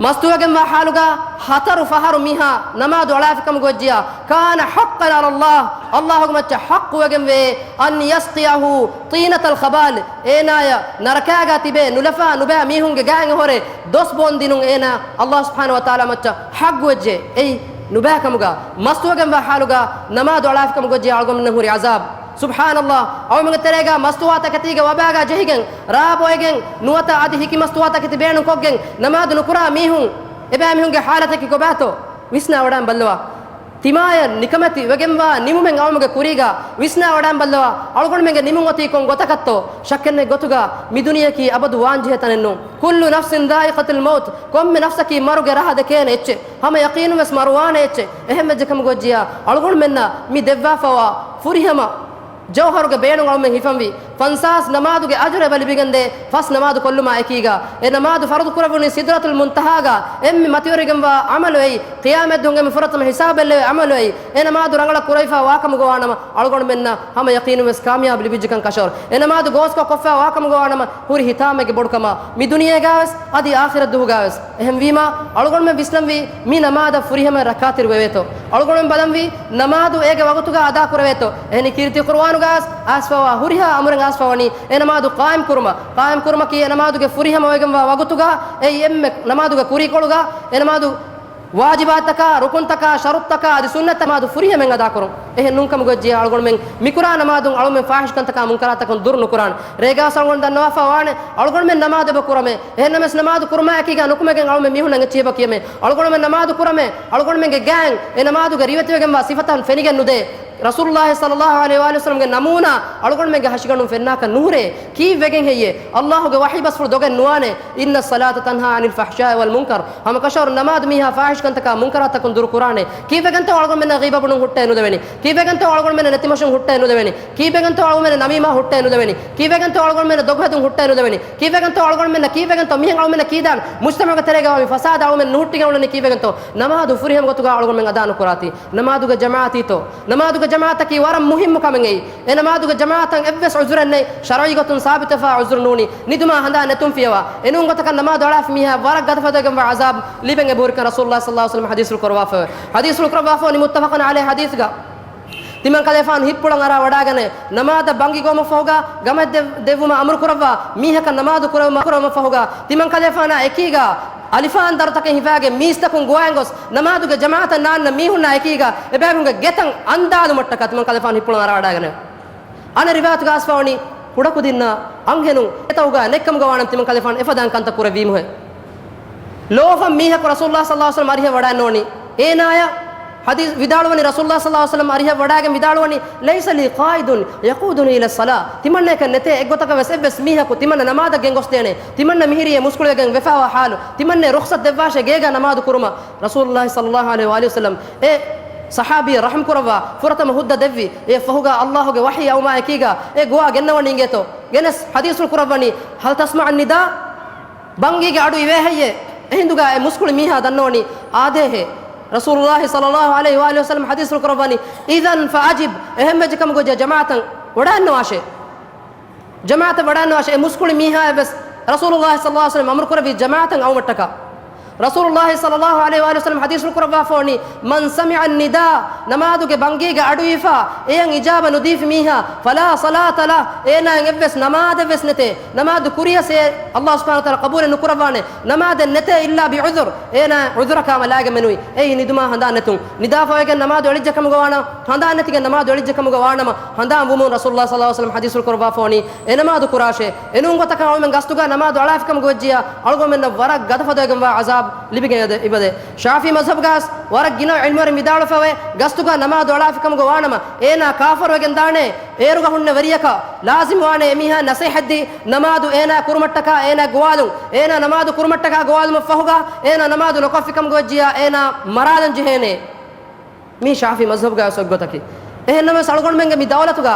މަސްތުވެގެންވާ ޙާލުގަ ހަތަރު ފަހަރު މީހާ ނަމާދު އަޅާފިކަމުގައްޖިޔާ، كان حقا على الله، ﷲގެ މައްޗަށް ޙައްޤުވެގެންވޭ، أن يسقيه طينة الخبال، އޭނާޔަށް ނަރަކާގަ ތިބޭ ނުލަފާ ނުބައި މީހުންގެ ގާތް އެހުރެ ދޮސް ބޯން ދިނުން އޭނާ ﷲ ސުބްޙާނަހޫ ވަތަޢާލާ މައްޗަށް ޙައްޤުވެއްޖެ. އެއީ ނުބައިކަމުގަ މަސްތުވެގެންވާ ޙާލުގަ ނަމާދު އަޅާފިކަމުގައްޖިޔާ އަޅުގަނޑުމެންނަށް ހުރި ޢަޒާބް. ސުބްޙާނަﷲ، އަޅުމެންގެ ތެރޭގަ މަސްތުވާތަކެތީގެ ވަބާގަ ޖެހިގެން، ރާ ބޮއެގެން، ނުވަތަ އަދި ހިކި މަސްތުވާތަކެތި ބޭނުންކޮށްގެން ނަމާދު ނުކުރާ މީހުން، އެބައިމީހުންގެ ޙާލަތަކީ ކޮބާތޯ؟ ވިސްނާވަޑައިން ބައްލަވާ. ތިމާޔަށް ނިކަމެތި ވެގެންވާ ނިމުމެއް އަޅުމެންގެ ކުރީގަ ވިސްނާވަޑައިން ބައްލަވާ. އަޅުގަނޑުމެންގެ ނިމުން އޮތީ ކޮން ގޮތަކަށްތޯ؟ ޝައްކެއްނެތް ގޮތުގަ މި ދުނިޔެއަކީ އަބަދު ވާންޖެހޭ ތަނެއް ނޫން. كل نفس ذائقة الموت، ކޮންމެ ނަފްސަކީ މަރުގެ ރަހަ ދެކޭނެ އެއްޗެއް. ހަމަ ޔަޤީނުންވެސް މަރުވާނެ އެއްޗެއް. އެހެންވެއްޖެ ކަމުގައްޖިޔާ އަޅުގަނޑުމެންނަށް މި ދެއްވާފަވާ ފުރިހަމަ ޖައުހަރުގެ ބޭނުން އަޅުމެން ހިފަންވީ. ފަންސާސް ނަމާދުގެ އަޖުރެއް އެބަ ލިބިގެންދޭ ފަސް ނަމާދު ކޮށްލުމާ އެކީގަ. އެ ނަމާދު ފަރުޟު ކުރެވުނީ ސިދްރަތުލް މުންތަހާގަ އެންމެ މަތިވެރިގެންވާ ޢަމަލު އެއީ. ޤިޔާމަތްދުވަހުގެ ފުރަތަމަ ހިސާބެއް ލެވޭ ޢަމަލު އެއީ. އެ ނަމާދު ރަނގަޅަށް ކުރެވިފާ ވާކަމުގަ ވާނަމަ، އަޅުގަނޑުމެންނަށް ހަމަ ޔަޤީނުން ވެސް ކާމިޔާބު ލިބިއްޖެކަން ކަށަވަރު. އެ ނަމާދު ގޯސްކޮށް ކޮށްފާ ވާކަމުގަ ވާނަމަ، ހުރި ހިތާމައެއްގެ ބޮޑުކަމާ، މި ދުނިޔޭގަވެސް އަދި އާޚިރަތްދުވަހުގަވެސް. އެހެންވީމާ، އަޅުގަނޑުމެން ވިސްނަންވީ މި ނަމާދަށް ފުރިހަމަ ރަކާތެރި ވެވޭތޯ؟ އަޅުގަނޑުމެން ބަލަންވީ ނަމާދު އޭގެ ވަގުތުގަ އަދާކުރެވޭތޯ؟ އެހެނީ ކީރިތި ޤުރުއާނުގަވެސް އައިސްފަވާ ހުރިހާ އަމުރެއް އައިސްފަވަނީ އެ ނަމާދު ޤާއިމް ކުރުމަށް. ޤާއިމް ކުރުމަކީ އެ ނަމާދުގެ ފުރިހަމަވެގެންވާ ވަގުތުގަ އެއީ އެންމެ ނަމާދުގެ ކުރީކޮޅުގަ އެ ނަމާދު ވާޖިބާތަކާ، ރުކުންތަކާ، ޝަރުޠުތަކާ އަދި ސުންނަތް ނަމާދު ފުރިހަމައިން އަދާކުރުން. އެހެން ނޫންކަމުގައްޖެއްޔާ އަޅުގަނޑުމެން މިކުރާ ނަމާދުން އަޅުމެން ފާޙިޝްކަންތަކާ މުންކަރާތަކުން ދުރު ނުކުރާނެ. ރޭގާސް އަޅުގަނޑު ދަންނަވާފާ ވާނެ، އަޅުގަނޑުމެން ނަމާދު އެބަ ކުރަމޭ. އެހެންނަމަވެސް ނަމާދު ކުރުމާއެކީގަ ނުކުމެގެން އަޅުމެން މީހުންނަށް އެއްޗެހި އެބަ ކިޔަމޭ. އަޅުގަނޑުމެން ނަމާދު ކުރަމޭ. އަޅުގަނޑުމެންގެ ގާތް އެ ނަމާދުގެ ރިވެތިވެގެންވާ ސިފަތައް ފެނިގެން ނުދޭ. ރަސޫލުﷲ ޞައްލަﷲ ޢަލައިހި ވައަލިހި ވަސައްލަމްގެ ނަމޫނާ އަޅުގަނޑުމެންގެ ހަށިގަނޑުން ފެންނާކަށް ނުހުރޭ. ކީއްވެގެން ހެއްޔޭ؟ ﷲގެ ވަޙީ ބަސްފުޅު ދޮގެއް ނުވާނެ. إن الصلاة تنهى عن الفحشاء والمنكر. ހަމަކަށަވަރުން ނަމާދު މީހާ ފާޙިޝްކަންތަކާ މުންކަރާތަކުން ދުރު ކުރާނެ. ކީއްވެގެންތޯ އަޅުގަނޑުމެންނަށް ޣީބަތުން ހުއްޓައެއް ނުދެވެނީ؟ ކީއްވެގެންތޯ އަޅުގަނޑުމެންނަށް ނެތިމަށުން ހުއްޓައެއް ނުދެވެނީ؟ ކީއްވެގެންތޯ އަޅުގަނޑުމެންނަށް ނަމީމާ ހުއްޓައެއް ނުދެވެނީ؟ ކީއްވެގެންތޯ އަޅުގަނޑުމެންނަށް ދޮގުހެދުން ހުއްޓައެއް ނުދެވެނީ؟ ކީއްވެގެންތޯ އަޅުގަނޑުމެންނަށް ކީއްވެގެންތޯ މިހެން އަޅުމެންނަށް ކީދާން މުޖްތަމަޢުގެ ތެރޭގަ ވާ މި ފަސާދަ އަޅުމެން ނުހުއްޓިގެން އުޅެނީ ކީއްވެގެންތޯ؟ ނަމާދު ފުރިހަމަ ގޮތުގަ އަޅުގަނޑުމެން އަދާ ނުކުރާތީ. ނަމާދުގެ ޖަމާޢަތީތޯ؟ ނަމާދުގެ ޖަމާޢަތަކީ ވަރަށް މުހިއްމު ކަމެއް އެއީ. އެ ނަމާދުގެ ޖަމާޢަތަށް އެއްވެސް ޢުޛުރެއް ނެތް، ޝަރުޢީ ގޮތުން ސާބިތުވެފާ ޢުޛުރު ނޫނީ، ނިދުމާ ހަނދާން ނެތުން ފިޔަވާ. އެ ނޫން ގޮތަކަށް ނަމާދު އަޅާފި މީހާ ވަރަށް ގަދަފަދައިގެންވާ ޢަޒާބު ލިބެން އެބަހުރިކަން ރަސޫލުﷲ ޞައްލަﷲ ޢަލައިހި ވަސައްލަމް ޙަދީޘްފުޅު ކުރައްވާފައެވެ. ޙަދީޘްފުޅު ކުރައްވާފަވަނީ މުއްތަފަޤުން ޢަލައިހި ޙަދީޘްގަ، ތިމަންކަލޭފާނު ހިތްޕުޅަށް އަރާ ވަޑާގަނެ، ނަމާދަށް ބަންގި ގޮވުމަށްފަހުގަ، ގަމަށް ދެ-، ދެއްވުމަށް އަމުރު ކުރައްވާ މީހަކަށް ނަމާދު ކުރެވުމަށް، ކުރެވުމަށްފަހުގަ، ތިމަންކަލޭފާނާ އެކީގަ އަލިފާން ދަރުތަކެއް ހިފާގެން މީސްތަކުން ގޮވައިގެން ގޮސް، ނަމާދުގެ ޖަމާޢަތަށް ނާންނަ މީހުންނާ އެކީގަ އެބައިމީހުންގެ ގެތައް އަންދާލުމަށްޓަކާ ތިމަންކަލޭފާނު ހިތްޕުޅަށް އަރާ ވަޑާގަނެ. އަނެއް ރިވާޔަތުގަ އައިސްފަވަނީ، ކުޑަކުދިންނަށް އަންހެނުން އެތައުގަ ނެއްކަމުގަ ވާނަމަ ތިމަންކަލޭފާނު އެފަދައިން ކަންތައް ކުރެއްވީމުހޭ. ލޯފަން މީހަކު ރަސޫލުﷲ ޞައްލަﷲ ޢަލައިހި ވަސައްލަމް އަރިހަށް ވަޑައެއްނޯނީ. އޭނާޔަށް ޙަދީޘް ވިދާޅުވަނީ، ރަސޫލުﷲ ޞައްލަﷲ ޢަލައިހި ވަސައްލަމް އަރިހަށް ވަޑައިގެން ވިދާޅުވަނީ، ليس لي قائد يقودني إلى الصلاة. ތިމަންނައަކަށް ނެތޭ އެއްގޮތަކަށް ވެސް އެއްވެސް މީހަކު ތިމަންނަ ނަމާދަށް ގެންގޮސްދޭނެ. ތިމަންނަ މިހިރީ އެ މުސްކުޅިވެގެން ވެފައިވާ ޙާލު، ތިމަންނަ ރުޚްޞަތް ދެއްވާށޭ ގޭގަ ނަމާދު ކުރުމަށް. ރަސޫލުﷲ ޞައްލަﷲ ޢަލައިހި ވައަލިހި ވަސައްލަމް އެ ޞަޙާބީ ރަޙްމް ކުރައްވާ ފުރަތަމަ ހުއްދަ ދެއްވި. އެ ފަހުގަ ﷲގެ ވަޙީ އައުމާ އެކީގަ އެ ގޮވާ ގެންނަވަނީ އިނގޭތޯ؟ ގެނެސް ޙަދީޘްފުޅު ކުރައްވަނީ، هل تسمع النداء؟ ބަންގީގެ އަޑު އިވޭ ހެއްޔޭ؟ އެހިނދުގަ އެ މުސްކުޅި މީހާ ދަންނަވަނީ އާދޭހޭ. ރަސޫލުﷲ ޞައްލަﷲ ޢަލައިހި ވައަލިހި ވަސައްލަމް ޙަދީޘްފުޅު ކުރައްވަނީ، إذن فأجب، އެހެންވެއްޖެ ކަމަކު ޖަ-، ޖަމާޢަތަށް ވަޑައިންނަވާށޭ. ޖަމާޢަތަށް ވަޑައިންނަވާށޭ. އެ މުސްކުޅި މީހާއަށް ވެސް ރަސޫލުﷲ ޞައްލަﷲ ޢަލައިހި ވަސައްލަމް އަމުރު ކުރެއްވި ޖަމާޢަތަށް އައުމަށްޓަކާ. ރަސޫލުﷲ ޞައްލަﷲ ޢަލައިހި ވައަލިހި ވަސައްލަމް ޙަދީޘްފުޅު ކުރައްވާފަވަނީ، من سمع النداء، ނަމާދުގެ ބަންގީގެ އަޑުއިވިފާ އެޔަށް އިޖާބަ ނުދީފި މީހާ، فلا صلاة له، އޭނާއަށް އެއްވެސް ނަމާދެއްވެސް ނެތޭ. ނަމާދު ކުރިޔަސް އެ ﷲ ސުބްޙާނަހޫ ވަތަޢާލާ ޤަބޫލެއް ނުކުރައްވާނެ. ނަމާދެއް ނެތޭ إلا بعذر، އޭނާ ޢުޛުރަކާ މަލާގެން މެނުވީ. އެއީ ނިދުމާ ހަނދާން ނެތުން. ނިދާފަވެގެން ނަމާދު އެޅިއްޖެ ކަމުގަ ވާނަމަ، ހަނދާން ނެތިގެން ނަމާދު އެޅިއްޖެ ކަމުގަ ވާނަމަ، ހަނދާން ވުމުން ރަސޫލުﷲ ޞައްލަﷲ ޢަލައިހި ވަސައްލަމް ޙަދީޘްފުޅު ކުރައްވާފަވަނީ، އެ ނަމާދު ކުރާށޭ. އެނޫން ގޮތަކަށް އަޅުމެން ގަސްތުގަ ނަމާދު އަޅާފިކަމުގަ ވެއްޖިއްޔާ، އަޅުގަނޑުމެންނަށް ވަރަށް ގަދަފަދައިގެންވާ ޢަޒާބު ލިބިގެން އެދެ-، އިބަދޭ. ޝާފިޢީ މަޒްހަބުގަސް ވަރަށް ގިނަ ޢިލްމުވެރިން ވިދާޅުވެފަވޭ، ގަސްތުގަ ނަމާދު އަޅާފިކަމުގަ ވާނަމަ، އޭނާ ކާފަރުވެގެން ދާނެ، އޭރުގަ ހުންނަ ވެރިޔަކަށް ލާޒިމް ވާނެ އެމީހާ ނަޞޭޙަތްދީ، ނަމާދު އޭނާ ކުރުމަށްޓަކާ އޭނާ ގޮވާލުން، އޭނާ ނަމާދު ކުރުމަށްޓަކާ ގޮވާލުމަށްފަހުގަ، އޭނާ ނަމާދު ނުކޮށްފިކަމުގަ ވެއްޖިއްޔާ، އޭނާ މަރާލަން ޖެހޭނެ. މީ ޝާފިޢީ މަޒްހަބުގަ އޮތް ގޮތަކީ. އެހެންނަމަވެސް އަޅުގަނޑުމެންގެ މި ދައުލަތުގަ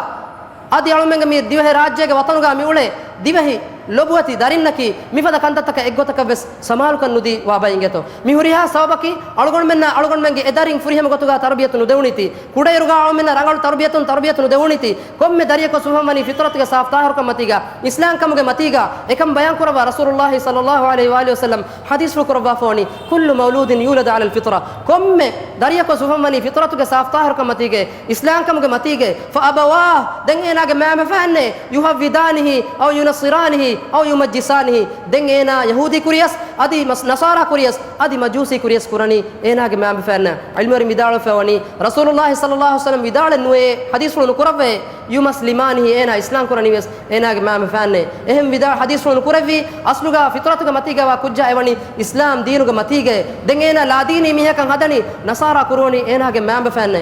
އަދި އަޅުމެންގެ މި ދިވެހި ރާއްޖޭގެ ވަޠަނުގަ މި އުޅޭ ދިވެހި ލޮބުވެތި ދަރިންނަކީ މިފަދަ ކަންތައްތަކަށް އެއްގޮތަކަށް ވެސް ސަމާލުކަން ނުދީ ވާ ބައި އިނގޭތޯ. މި ހުރިހާ ސަބަބަކީ އަޅުގަނޑުމެންނަށް އަޅުގަނޑުމެންގެ އެ ދަރިން ފުރިހަމަ ގޮތުގަ ތަރުބިޔަތު ނުދެވުނީތީ. ކުޑައިރުގަ އަޅުމެންނަށް ރަނގަޅު ތަރުބިޔަތުން ތަރުބިޔަތު ނުދެވުނީތީ. ކޮންމެ ދަރިޔަކު އުފަންވަނީ ފިޠުރަތުގެ ސާފު ޠާހިރުކަން މަތީގަ، އިސްލާމްކަމުގެ މަތީގަ. އެކަން ބަޔާން ކުރައްވާ ރަސޫލުﷲ ޞައްލަﷲ ޢަލައިހި ވައަލިހި ވަސައްލަމް ޙަދީޘްފުޅު ކުރައްވާފަވަނީ، كل مولود يولد على الفطرة، ކޮންމެ ދަރިޔަކު އުފަންވަނީ ފިޠުރަތުގެ ސާފު ޠާހިރުކަން މަތީގައޭ، އިސްލާމްކަމުގެ މަތީގައޭ، فأبواه، ދެން އޭނާގެ މައިންބަފައިންނޭ، يهودانه أو ينصرانه أو يمجسانه، ދެން އޭނާ ޔަހޫދީ ކުރިޔަސް، އަދި މަސް-، ނަޞާރާ ކުރިޔަސް، އަދި މަޖޫސީ ކުރިޔަސް ކުރަނީ އޭނާގެ މައިންބަފައިންނާ. ޢިލްމުވެރިން ވިދާޅުވެފައިވަނީ، ރަސޫލުﷲ ޞައްލަﷲ ޢަލައިހި ވަސައްލަމް ވިދާޅެއް ނުވެޔޭ، ޙަދީޘްފުޅު ނުކުރައްވައޭ، يمسلمانه، އޭނާ އިސްލާމް ކުރަނީ ވެސް އޭނާގެ މައިންބަފައިންނޭ. އެހެން ވިދާ-، ޙަދީޘްފުޅު ނުކުރެއްވީ، އަސްލުގަ ފިޠުރަތުގެ މަތީގަވާ ކުއްޖާ އެވަނީ އިސްލާމް ދީނުގެ މަތީގައޭ. ދެން އޭނާ ލާދީނީ މީހަކަށް ހަދަނީ ނަޞާރާ ކުރުވަނީ އޭނާގެ މައިންބަފައިންނޭ.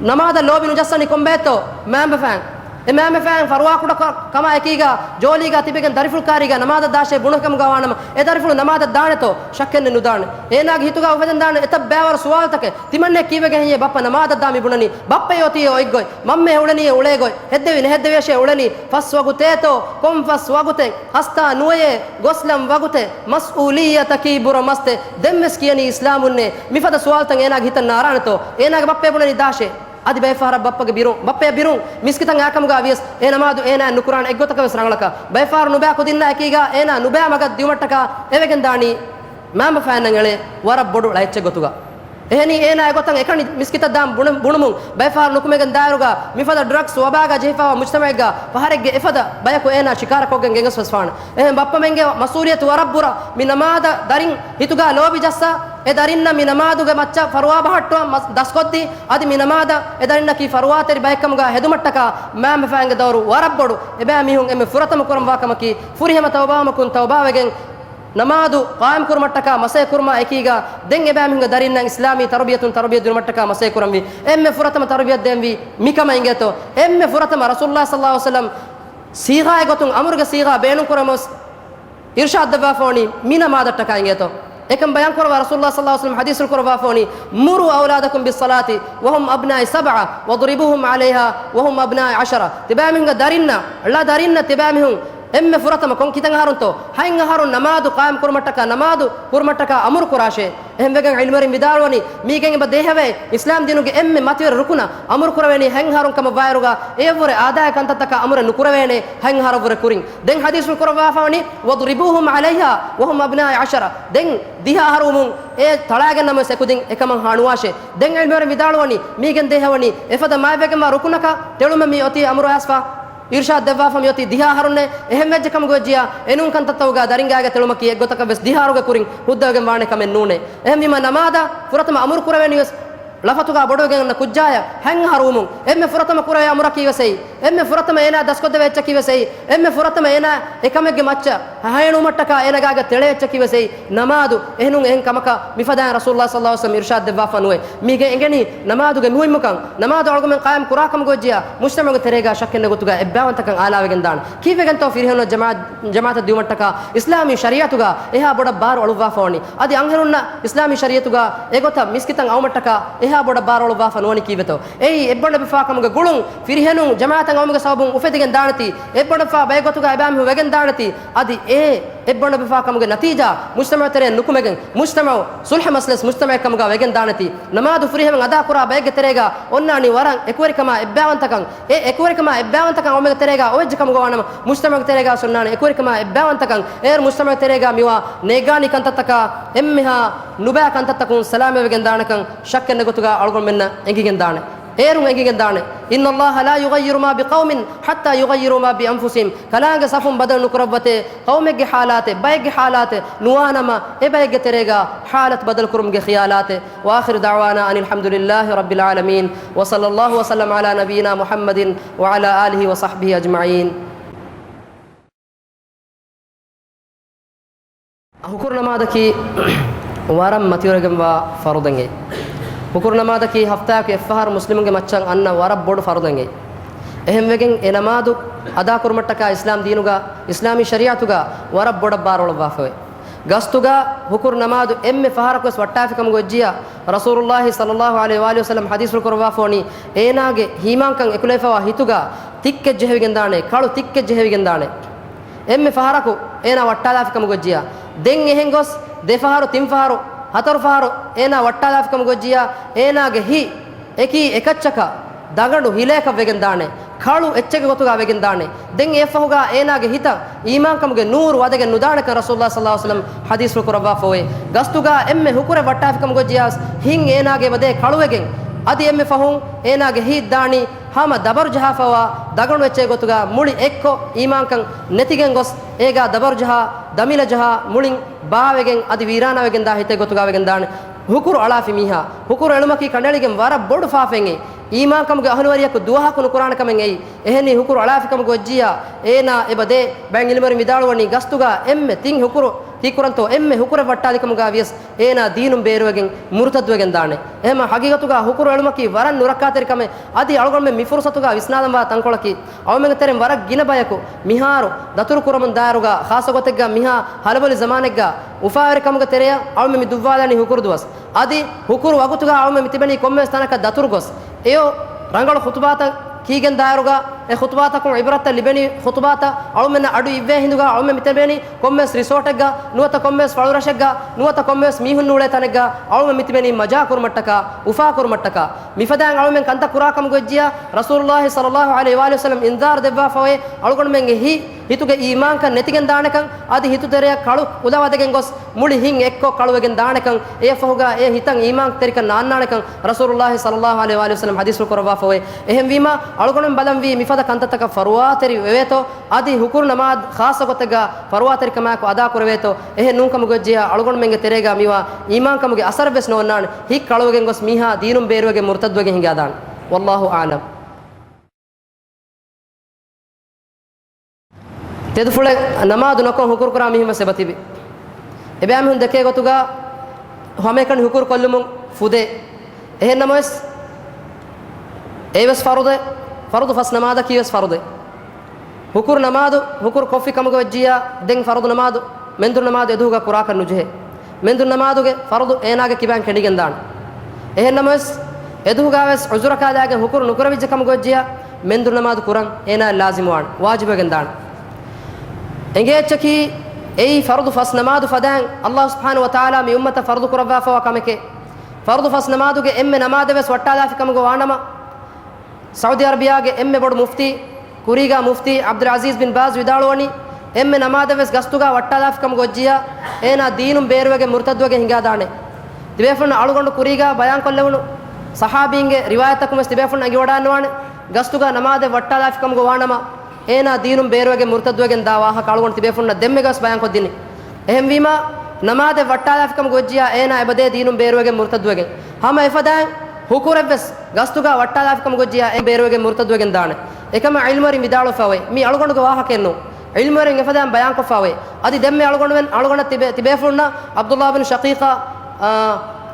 ނަމާދަށް ލޯބި ނުޖައްސަނީ ކޮންބައެއްތޯ؟ މައިންބަފައިން. އެ މައިންބަފައިން ފަރުވާކުޑަކަމާ އެކީގަ ޖޯލީގަ ތިބެގެން ދަރިފުޅު ކާރީގަ ނަމާދަށް ދާށޭ ބުނެ ކަމުގަ ވާނަމަ، އެ ދަރިފުޅު ނަމާދަށް ދާނެތޯ؟ ޝައްކެއް ނެތް ނުދާނެ. އޭނާގެ ހިތުގަ އުފެދެން ދާނެ އެތައް ބައިވަރު ސުވާލުތަކެއް. ތިމަންނެ ކީއްވެގެން ހެއްޔޭ ބައްޕަ ނަމާދަށް ދާ މި ބުނަނީ؟ ބައްޕަ އޮތީ އޮތް ގޮތް، މަންމަ އުޅެނީ އުޅޭ ގޮތް، ހެއްދެވި ނެހެއްދެވިޔަށޭ އުޅެނީ ފަސް ވަގުތޭތޯ؟ ކޮން ފަސް ވަގުތެއް؟ ހަސްތާ ނުވަޔޭ؟ ގޮސްލަން ވަގުތެއް؟ މަސްއޫލިއްޔަތަކީ ބުރަ މަސްތެއް؟ ދެންވެސް ކިޔަނީ އިސްލާމުންނޭ. މިފަދަ ސުވާލުތައް އޭނާގެ ހިތަށް ނާރާނެތޯ؟ އޭނާގެ ބައްޕަ ބުނަނީ ދާށޭ. އަދި ބައެއް ފަހަރަށް ބައްޕަގެ ބިރުން، ބައްޕަޔަށް ބިރުން މިސްކިތަށް އާކަމުގަ ވިޔަސް އެ ނަމާދު އޭނާ ނުކުރާނެ އެއްގޮތަކަށް ވެސް ރަނގަޅަކަށް. ބައެއް ފަހަރު ނުބައި ކުދިންނާ އެކީގަ އޭނާ ނުބައި މަގަށް ދިއުމަށްޓަކާ އެވެގެން ދާނީ މައިންބަފައިންނަށް އެޅޭ ވަރަށް ބޮޑު ޅައެއްޗެއް ގޮތުގަ. އެހެނީ އޭނާ އެގޮތަށް އެކަނި މިސްކިތަށް ދާން ބުނެ-، ބުނުމުން ބައެއް ފަހަރު ނުކުމެގެން ދާއިރުގަ މިފަދަ ޑްރަގްސް ވަބާގަ ޖެހިފައިވާ މުޖްތަމަޢެއްގަ ފަހަރެއްގެ އެފަދަ ބަޔަކު އޭނާ ޝިކާރަކޮށްގެން ގެނެސް ވެސް ފާނެ. އެހެން ބައްޕަމެންގެ މަސްއޫލިއްޔަތު ވަރަށް ބުރަ. މި ނަމާދަށް ދަރިން ހިތުގަ ލޯބި ޖައްސާ، އެ ދަރިންނަށް މި ނަމާދުގެ މައްޗަށް ފަރުވާ ބަހައްޓުވަން މަސް-، ދަސްކޮށްދީ، އަދި މި ނަމާދަށް އެ ދަރިންނަކީ ފަރުވާތެރި ބައެއްކަމުގަ ހެދުމަށްޓަކާ މައިންބަފައިންގެ ދައުރު ވަރަށް ބޮޑު. އެބައިމީހުން އެންމެ ފުރަތަމަ ކުރަންވާ ކަމަކީ ފުރިހަމަ ތައުބާވުމަކުން ތައުބާވެގެން، ނަމާދު ޤާއިމްކުރުމަށްޓަކާ މަސައްކަތް ކުރުމާ އެކީގަ، ދެން އެބައިމީހުންގެ ދަރިންނަށް އިސްލާމީ ތަރުބިޔަތުން ތަރުބިޔަތް ދިނުމަށްޓަކާ މަސައްކަތް ކުރަންވީ. އެންމެ ފުރަތަމަ ތަރުބިޔަތް ދޭންވީ މިކަމަށް އިނގޭތޯ؟ އެންމެ ފުރަތަމަ ރަސޫލުﷲ ޞައްލަﷲ ޢަލައިހި ވަސައްލަމް ޞީޣާއެއް ގޮތުން އަމުރުގެ ޞީޣާ ބޭނުންކުރަމުސް އިރްޝާދު ދެއްވާފަވަނީ މި ނަމާދަށްޓަކާ އިނގޭތޯ؟ އެކަން ބަޔާންކުރައްވާ ރަސޫލުﷲ ޞައްލަﷲ ޢަލައިހި ވަސައްލަމް ޙަދީޘްފުޅު ކުރައްވާފަވަނީ، "مروا أولادكم بالصلاة وهم أبناء سبع واضربوهم عليها وهم أبناء عشر." ތިބާމީހުންގެ ދަރިންނަށް، ޅަ ދަރިންނަށް ތިބާމީހުން އެންމެ ފުރަތަމަ ކޮން ކިތަން އަހަރުންތޯ؟ ހަތް އަހަރުން ނަމާދު ޤާއިމް ކުރުމަށްޓަކާ، ނަމާދު ކުރުމަށްޓަކާ އަމުރު ކުރާށޭ. އެހެންވެގެން ޢިލްމުވެރިން ވިދާޅުވަނީ، މީގެން އެބަ ދޭހަވޭ އިސްލާމް ދީނުގެ އެންމެ މަތިވެރި ރުކުނަށް އަމުރު ކުރެވޭނީ ހަތް އަހަރުން ކަމަށް ވާއިރުގަ އެއަށްވުރެ އާދައިގެ ކަންތައްތަކަށް އަމުރެއް ނުކުރެވޭނެ ހަތް އަހަރަށްވުރެ ކުރިން. ދެން ޙަދީޘްފުޅު ކުރައްވާފަވަނީ، "واضربوهم عليها وهم أبناء عشر." ދެން ދިހަ އަހަރު ވުމުން އެ ތަޅާގެން ނަމަވެސް އެކުދިން އެކަމަށް ހާނުވާށޭ. ދެން ޢިލްމުވެރިން ވިދާޅުވަނީ، މީގެން ދޭހަވަނީ އެފަދަ މާތްވެގެންވާ ރުކުނަކަށް ތެޅުމަށް މި އޮތީ އަމުރު އައިސްފަ. އިރްޝާދު ދެއްވާފަ މިއޮތީ ދިހަ އަހަރުންނޭ. އެހެން ވެއްޖެ ކަމުގަ ވެއްޖިޔާ، އެނޫން ކަންތައްތަކުގަ ދަރިންގާގެ ތެޅުމަކީ އެއްގޮތަކަށް ވެސް ދިހަ އަހަރުގެ ކުރިން ހުއްދަވެގެން ވާނެ ކަމެއް ނޫނޭ. އެހެންވީމަ ނަމާދަށް ފުރަތަމަ އަމުރު ކުރެވެނީ ވެސް ޅަފަތުގަ ބޮޑުވެގެން އަންނަ ކުއްޖާޔަށް ހަތް އަހަރު ވުމުން. އެންމެ ފުރަތަމަ ކުރެވޭ އަމުރަކީ ވެސް އެއީ. އެންމެ ފުރަތަމަ އޭނާ ދަސްކޮށްދެވޭ އެއްޗަކީ ވެސް އެއީ. އެންމެ ފުރަތަމަ އޭނާ އެކަމެއްގެ މައްޗަށް ހައެއް ނުވުމަށްޓަކާ އޭނާގެ ތެޅޭ އެއްޗަކީ ވެސް އެއީ. ނަމާދު އެހެނުން އެހެން ކަމަކަށް މިފަދައިން ރަސޫލުﷲ ޞައްލަﷲ ޢަލައިހި ވަސައްލަމް އިރްޝާދު ދެއްވާފަ ނުވޭ. މީގެ އެނގެނީ ނަމާދުގެ މުހިއްމުކަން. ނަމާދު އަޅުގަމެން ޤާއިމް ކުރާ ކަމުގަ ވެއްޖިޔާ، މުޖްތަމަޢުގެ ތެރޭގަ ޝައްކެއް ނެތް ގޮތުގަ އެއްބައިވަންތަކަން އާލާވެގެން ދާނެ. ކީއްވެގެންތޯ ފިރިހެނުންނަށް ޖަމާ-، ޖަމާޢަތަށް ދިއުމަށްޓަކާ އިސްލާމީ ޝަރީޢަތުގަ އެހާ ބޮޑަށް ބާރު އަޅުއްވާފަ ވަނީ؟ އަދި އަންހެނުންނަށް އިސްލާމީ ޝަރީޢަތުގަ އެގޮތަށް މިސްކިތަށް އައުމަށްޓަކާ އެހާ ބޮޑަށް ބާރު އަޅުއްވާފަ ނުވަނީ ކީއްވެތޯ؟ އެއީ އެއްބަނޑު އެބަފާ ކަމުގެ ގުޅުން ފިރިހެނުން ޖަމާޢަތަށް އައުމުގެ ސަބަބުން އުފެދިގެން ދާނެތީ، އެއްބަނޑު އެބަފާ ބައެއް ގޮތުގަ އެބައިމީހުން ވެގެން ދާނެތީ. އަދި އެ އެއްބަނޑު އެބަފާ ކަމުގެ ނަތީޖާ މުޖްތަމަޢު ތެރެއިން ނުކުމެގެން، މުޖްތަމަޢު ޞުލްޙަ މަސްލަސް މުޖްތަމަޢެއް ކަމުގަ ވެގެން ދާނެތީ. ނަމާދު ފުރިހަމަ އަދާ ކުރާ ބައެއްގެ ތެރޭގަ އޮންނާނީ ވަރަށް އެކުވެރިކަމާ އެއްބައިވަންތަކަން. އެ އެކުވެރިކަމާ އެއްބައިވަންތަކަން އައުމުގެ ތެރޭގަ އޮވެއްޖެ ކަމުގަ ވާނަމަ، މުޖްތަމަޢުގެ ތެރޭގަ އޮންނާނެ އެކުވެރިކަމާ އެއްބައިވަންތަކަން. އޭރު މުޖްތަމަޢުގެ ތެރޭގަ މިވާ ނޭގާނީ ކަންތައްތަކާ އެންމެހާ ނުބައި ކަންތައްތަކުން ސަލާމަތްވެގެން ދާނެކަން ޝައްކެއް ނެތް ގޮތުގަ އަޅުގަނޑުމެންނަށް އެނގިގެން ދާނެ. އޭރުން އެނގިގެން ދާނެ، "إن الله لا يغير ما بقوم حتى يغيروا ما بأنفسهم." ކަލާނގެ ސަފުން ބަދަލު ނުކުރައްވަތޭ، ޤައުމެއްގެ ޙާލާތެއް، ބައެއްގެ ޙާލާތެއް ނުވާނަމަ، އެ ބައެއްގެ ތެރޭގަ ޙާލަތު ބަދަލު ކުރުމުގެ ޚިޔާލާތެއް. وآخر دعوانا أن الحمد لله رب العالمين، وصلى الله وسلم على نبينا محمد وعلى آله وصحبه أجمعين. ހުކުރު ނަމާދަކީ ވަރަށް މަތިވެރިވެގެންވާ ފަރުޟެއް. ހުކުރު ނަމާދަކީ ހަފްތާއަކު އެއްފަހަރު މުސްލިމުންގެ މައްޗަށް އަންނަ ވަރަށް ބޮޑު ފަރުޟެއް. އެހެންވެގެން އެ ނަމާދު އަދާކުރުމަށްޓަކާ އިސްލާމް ދީނުގަ، އިސްލާމީ ޝަރީޢަތުގަ ވަރަށް ބޮޑަށް ބާރުއަޅުއްވާފައި. ގަސްތުގަ ހުކުރު ނަމާދު އެންމެ ފަހަރަކުވެސް ވައްޓާފިކަމުގަ ވެއްޖިއްޔާ، ރަސޫލުﷲ ޞައްލަﷲ ޢަލައިހި ވައަލިހި ވަސައްލަމް ޙަދީޘްފުޅު ކުރައްވާފަވަނީ، އޭނާގެ ހީމާންކަން އެކުލެވިފައިވާ ހިތުގަ ތިއްކެއް ޖެހެވިގެންދާނެ، ކަޅު ތިއްކެއް ޖެހެވިގެންދާނެ. އެންމެ ފަހަރަކު އޭނާ ވައްޓާލާފިކަމުގަ ވެއްޖިއްޔާ، ދެން އެހެން ގޮސް ދެ ފަހަރު، ތިން ފަހަރު، ހަތަރު ފަހަރު އޭނާ ވައްޓާލާފިކަމުގަ ވެއްޖިއްޔާ، އޭނާގެ ހިތް އެކީ އެކައްޗަކަށް ދަގަނޑު ހިލައަކަށް ވެގެންދާނެ، ކަޅު އެއްޗެއްގެ ގޮތުގަ ވެގެންދާނެ. ދެން އެއަށްފަހުގަ އޭނާގެ ހިތަށް އީމާންކަމުގެ ނޫރު ވަދެގެން ނުދާނެކަން ރަސޫލުﷲ ޞައްލަﷲ ޢަލައިހި ވަސައްލަމް ޙަދީޘްފުޅު ކުރައްވާފަވޭ. ގަސްތުގަ އެންމެ ހުކުރެއް ވައްޓާފިކަމުގަ ވެއްޖިއްޔާ، ހިތް އޭނާގެ އެބަދޭ ކަޅުވެގެން، އަދި އެންމެ ފަހުން އޭނާގެ ހިތް ދާނީ ހަމަ ދަބަރު ޖަހާފައިވާ ދަގަނޑު އެއްޗެއް ގޮތުގަ މުޅި އެއްކޮށް އީމާންކަން ނެތިގެން ގޮސް، އޭގަ ދަބަރު ޖަހާ، ދަމިލަ ޖަހާ، މުޅިން ބާވެގެން އަދި ވީރާނާވެގެން ދާ ހިތެއް ގޮތުގަ ވެގެން ދާނެ. ހުކުރު އަޅާފި މީހާ، ހުކުރު އެޅުމަކީ ކަނޑައެޅިގެން ވަރަށް ބޮޑު ފާފައެއް. އީމާންކަމުގެ އަހުލުވެރިޔަކު ދުވަހަކު ނުކުރާނެ ކަމެއް އެއީ. އެހެނީ ހުކުރު އަޅާފިކަމުގެ އޮއްޖިއްޔާ އޭނާ އެބަ ދޭ. ބައެއް އިލްމުވެރިން ވިދާޅުވަނީ ގަސްތުގަ އެންމެ ތިން ހުކުރު ކީކުރަންތޯ އެންމެ ހުކުރެއް ވައްޓާލިކަމުގަ ވިޔަސް އޭނާ ދީނުން ބޭރުވެގެން މުރުތައްދުވެގެން ދާނެ. އެހެމަ ހަގީގަތުގަ ހުކުރު އެޅުމަކީ ވަރަށް ނުރައްކާތެރި ކަމެއް. އަދި އަޅުގަނޑުމެން މި ފުރުސަތުގަ ވިސްނާލަންވާ ތަންކޮޅަކީ، އަޅުމެންގެ ތެރެން ވަރަށް ގިނަ ބަޔަކު މިހާރު ދަތުރު ކުރަމުން ދާއިރުގަ، ޚާއްޞަ ގޮތެއްގަ މިހާ ހަލަބޮލި ޒަމާނެއްގަ އުފާވެރިކަމުގެ ތެރެއަށް އަޅުމެން މި ދުއްވާލަނީ ހުކުރު ދުވަސް. އަދި ހުކުރު ވަގުތުގަ އަޅުމެން މި ތިބެނީ ކޮންމެވެސް ތަނަކަށް ދަތުރު ގޮސް. އެޔޮ ރަނގަޅު ޚުތުބާތައް ކީގެން ދާއިރުގަ، އެ ޚުތުބާތަކުން ޢިބްރަތްތައް ލިބެނީ ޚުތުބާތައް އަޅުމެންނަށް އަޑު އިއްވޭ ހިނދުގަ އަޅުމެން މި ތިބެނީ ކޮންމެވެސް ރިސޯޓެއްގަ، ނުވަތަ ކޮންމެވެސް ފަޅުރަށެއްގަ، ނުވަތަ ކޮންމެވެސް މީހުން ނޫޅޭ ތަނެއްގަ އަޅުމެން މި ތިބެނީ މަޖާ ކުރުމަށްޓަކާ، އުފާ ކުރުމަށްޓަކާ. މިފަދައިން އަޅުމެން ކަންތައް ކުރާ ކަމުގެ އޮއްޖިއްޔާ ރަސޫލުﷲ ޞައްލަﷲ ޢަލައިހި ވައާލިހި ވަސައްލަމް އިންޒާރު ދެއްވާފައި އަޅުގަނޑުމެންގެ ހިތް، ހިތުގެ އީމާންކަން ނެތިގެން ދާނެކަން، އަދި ހިތުތެރެއަށް ކަޅު އުލަވަދެގެން ގޮސް މުޅި ހިތް އެއްކޮށް ކަޅުވެގެން ދާނެކަން، އެއަށްފަހުގަ އެ ހިތަށް އީމާންތެރިކަން ނާންނާނެކަން ރަސޫލުﷲ ޞައްލަﷲ ޢަލައިހި ވައާލިހި ވަސައްލަމް ޙަދީޘްފުޅު ކުރައްވާފައި. އެހެންވީމަ، އަޅުގަނޑުމެން ބަލަންވީ މިފަދަ ކަންތައްތަކަށް ފަރުވާތެރި ވެވޭތޯ، އަދި ހުކުރު ނަމާދު ޚާއްޞަ ގޮތެއްގަ ފަރުވާތެރިކަމާއެކު އަދާކުރެވޭތޯ. އެހެން ނޫންކަމުގެ އޮއްޖިއްޔާ އަޅުގަނޑުމެންގެ ތެރޭގަ މިވާ އީމާންކަމުގެ އަސަރެއްވެސް ނޯންނާނެ. ހިތް ކަޅުވެގެން ގޮސް މީހާ ދީނުން ބޭރުވެގެން މުރުތައްދުވެގެން ހިނގާދާނެ. ވައްލާހު އަޢުލަމް. ތެދުފުޅެއް ނަމާދު ނުކޮށް ހުކުރުކުރާ މީހުން ވެސް އެބަތިބި. އެބައިމީހުން ދެކޭ ގޮތުގަ ހަމައެކަނި ހުކުރު ކޮށްލުމުން ފުދޭ. އެހެން ނަމަވެސް، އެއީވެސް ފަރުޟެއް، ފަރުޟު ފަސް ނަމާދަކީވެސް ފަރުޟެއް. ހުކުރު ނަމާދު، ހުކުރު ކޮށްފި ކަމުގަ އޮއްޖިއްޔާ، ދެން ފަރުޟު ނަމާދު، މެންދުރު ނަމާދު އެދުހުގަ ކުރާކަށް ނުޖެހޭ. މެންދުރު ނަމާދުގެ ފަރުޟު އޭނާގެ ކިބައިން ކެނޑިގެން ދާނެ. އެހެން ނަމަވެސް، އެދުހުގަވެސް ޢުޛުރަކާ ލާގެން ހުކުރު ނުކުރެވިއްޖެ ކަމުގަ އޮއްޖިއްޔާ، މެންދުރު ނަމާދު ކުރަން އޭނާއަށް ލާޒިމުވާނެ، ވާޖިބުވެގެން ދާނެ. އެނގޭ އެއްޗަކީ، އެއީ ފަރުޟު ފަސް ނަމާދު ފަދައިން ﷲ ސުބްޙާނަހޫ ވަތަޢާލާ މި އުއްމަތަށް ފަރުޟު ކުރައްވާފައިވާ ކަމެކޭ. ފަރުޟު ފަސް ނަމާދުގެ އެންމެ ނަމާދެއް ވެސް ވައްޓާލާފި ކަމުގަ ވާނަމަ، ސައުދީ އަރަބިޔާގެ އެންމެ ބޮޑު މުފްތީ، ކުރީގާ މުފްތީ ޢަބްދުލް ޢަޒީޒް ބިން ބާޒް ވިދާޅުވަނީ، އެންމެ ނަމާދެއް ވެސް ގަސްތުގާ ވައްޓާލާފި ކަމުގަ އޮއްޖިއްޔާ، އޭނާ ދީނުން ބޭރުވެގެން މުރުތައްދުވެގެން ހިނގާދާނެ. ތިބޭފުޅުންނަށް އަޅުގަނޑު ކުރީގާ ބަޔާންކޮށްލެވުނު ޞަޙާބީންގެ ރިވާޔަތްތަކުން ވެސް ތިބޭފުޅުން އަނގިވަޑާންނަވާނެ، ގަސްތުގާ ނަމާދެއް ވައްޓާލާފި ކަމުގަ ވާނަމަ، އޭނާ ދީނުން ބޭރުވެގެން މުރުތައްދުވެގެން ދާ ވާހަކަ އަޅުގަނޑު ތިބޭފުޅުންނަށް ދެންމެގަވެސް ބަޔާންކޮށްދިނީ. އެހެންވީމާ، ނަމާދެއް ވައްޓާލާފިކަމުގަ އޮއްޖިއްޔާ އޭނާ އެބަދޭ ދީނުން ބޭރުވެގެން މުރުތައްދުވެގެން. ހަމަ އެފަދައިން ހުކުރެއްވެސް ގަސްތުގާ ވައްޓާލާފިކަމުގަ އޮއްޖިއްޔާ އޭނާ ބޭރުވެގެން މުރުތައްދުވެގެން ދާނެ. އެކަމަށް ޢިލްމުވެރިން ވިދާޅުވެފައިވޭ. މީ އަޅުގަނޑުގެ ވާހަކައެއް ނޫން. ޢިލްމުވެރިން އެފަދައިން ބަޔާންކޮށްފައިވޭ. އަދި ދެންމެ އަޅުގަނޑުމެން، އަޅުގަނޑަށް ތިބޭ، ތިބޭފުޅުންނަށް ޢަބްދުﷲ ބިން ޝަޤީޤާ، އާ،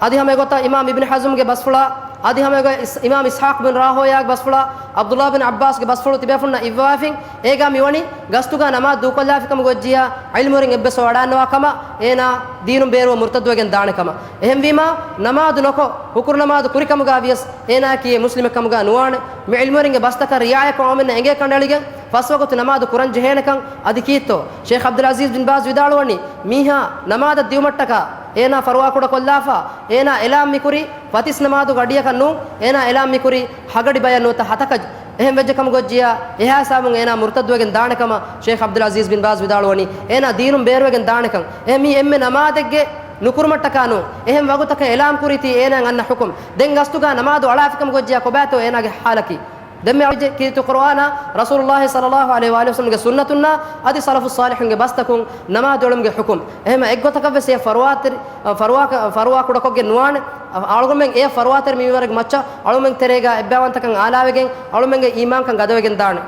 އަދި ހަމަ އެގޮތަށް އިމާމް އިބްނު ޙަޒްމްގެ ބަސްފުޅާ، އަދި ހަމަ އެގޮތަށް އިސް-، އިމާމް އިސްޙާޤް ބިން ރާހުވަޔާގެ ބަސްފުޅާ، ޢަބްދުﷲ ބިން ޢައްބާސްގެ ބަސްފުޅު ތިބޭފުޅުންނަށް އިއްވަވާފިން، އޭގާ މިވަނީ ގަސްތުގާ ނަމާދު ދޫކޮށްލާފިކަމުގަ އޮއްޖިއްޔާ ޢިލްމުވެރިން އެއްބަސްވަ ވަޑާންނަވާ ކަމަށް، އޭނާ ދީނުން ބޭރުވެ މުރުތައްދުވެގެން ދާނެ ކަމަށް. އެހެންވީމާ، ނަމާދު ނުކޮށް، ހުކުރު ނަމާދު ކުރި ކަމުގާ ވިޔަސް، އޭނާއަކީ މުސްލިމެއް ކަމުގާ ނުވާނެ. މި ޢިލްމުވެރިންގެ ބަސްތަކަށް ރިޢާޔަތްކޮށް އަޅުމެންނަށް އެނގޭ ކަނޑައެޅިގެން ފަސް ވަގުތު ނަމާދު ކުރަން ޖެހޭނެކަން. އަދި ކީއްތޯ؟ ޝޭޚް ޢަބްދުލް ޢަޒީޒް ބިން ބާޒް ވިދާޅުވަނީ، މީހާ ނަމާދަށް ދިއުމަށްޓަކާ އޭނާ ފަރުވާކުޑަ ކޮށްލާފަ، އޭނާ އެލާމް މިކުރީ ފަތިސް ނަމާދުގެ އަޑިއަކަށް ނޫން، އޭނާ އެލާމް މިކުރީ ހަގަޑި ބަޔަށް ނުވަތަ ހަތަކަށް. އެހެން ވެއްޖެ ކަމުގަ އޮއްޖިއްޔާ، އެހާ ހިސާބުން އޭނާ މުރުތައްދުވެގެން ދާނެ ކަމަށް ޝޭޚް ޢަބްދުލް ޢަޒީޒް ބިން ބާޒް ވިދާޅުވަނީ. އޭނާ ދީނުން ބޭރުވެގެން ދާނެކަން. އެހެން މީ އެންމެ ނަމާދެއްގެ ނުކުރުމަށްޓަކާ ނޫން. އެހެން ވަގުތަކަށް އެލާމް ކުރީތީ އޭނާއަށް އަންނަ ޙުކުމް. ދެން ގަސްތުގާ ނަމާދު އަޅާފިކަމުގަ އޮއްޖިއްޔާ ކޮބާތޯ އޭނާގެ ޙާލަކީ؟ ދެންމެ އަޅުގަނޑު ކީރިތި ޤުރުއާނާ، ރަސޫލުﷲ ޞައްލަﷲ ޢަލައިހި ވައާލިހި ވަސައްލަމްގެ ސުންނަތުންނާ، އަދި ސަލަފުއް ޞާލިޙުންގެ ބަސްތަކުން ނަމާދު އެޅުމުގެ ޙުކުމް. އެހެން އެއްގޮތަކަށްވެސް އެ ފަރުވާތެރި، ފަރުވާ، ފަރުވާ ކުޑަކޮށްގެން ނުވާނެ. އަޅުގަނޑުމެން އެ ފަރުވާތެރި މިންވަރެއްގެ މައްޗަށް އަޅުގަނޑުމެން ތެރޭގަ އެއްބައިވަންތަކަން އާލާވެގެން އަޅުގަނޑުމެންގެ އީމާންކަން ގަދަވެގެން ދާނެ.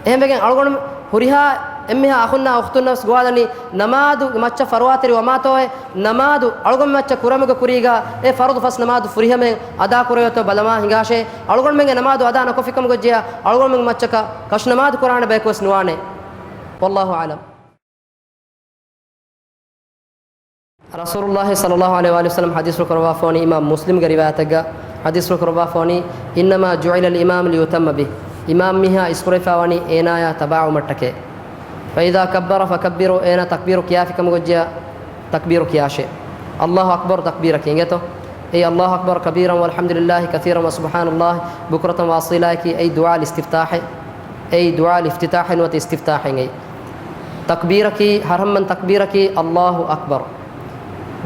އެހެންވެގެން އަޅުގަނޑު ހުރިހާ އެންމެހާ އަޚުންނާ އުޚްތުންނަށް ވެސް ގޮވާލަނީ، ނަމާދު މައްޗަށް ފަރުވާތެރި ވަމާތޯއޭ، ނަމާދު އަޅުގަނޑު މައްޗަށް ކުރަމުގެ ކުރީގަ އެ ފަރުޟު ފަސް ނަމާދު ފުރިހަމައިން އަދާކުރެވޭތޯ ބަލަމާ ހިނގާށޭ. އަޅުގަނޑުމެންގެ ނަމާދު އަދާ ނުކޮށްފިކަމުގައްޖެޔާ، އަޅުގަނޑުމެން މައްޗަކަށް ކަށު ނަމާދު ކުރާނެ ބަޔަކުވެސް ނުވާނެ. ވައްލާހު އަޢުލަމް. ރަސޫލުﷲ ޞައްލަﷲ ޢަލައިހި ވައާލިހި ވަސައްލަމް ޙަދީޘްފުޅު ކުރައްވާފަވަނީ، އިމާމް މުސްލިމްގެ ރިވާޔަތެއްގަ ޙަދީޘްފުޅު ކުރައްވާފަވަނީ، "إنما جعل الإمام ليؤتم به." އިމާމް މީހާ އިސްކުރެވިފަވަނީ އޭނާޔާ ތަބާޢުވުމަށްޓަކައި. "فإذا كبر فكبروا." އޭނާ ތަކްބީރު ކިޔާފިކަމުގައްޖެޔާ ތަކްބީރު ކިޔާށޭ. "الله أكبر" ތަކްބީރަކީ އިނގޭތޯ؟ އެއީ "الله أكبر كبيرا والحمد لله كثيرا وسبحان الله بكرة وأصيلا" އަކީ އެއީ ދުޢާ އިސްތިފްތާޙެއް. އެއީ ދުޢާ އިފްތިތާޙެއް ނުވަތަ އިސްތިފްތާޙެއް އެއީ. ތަކްބީރަކީ، ހަރަހަމަން ތަކްބީރަކީ "الله أكبر."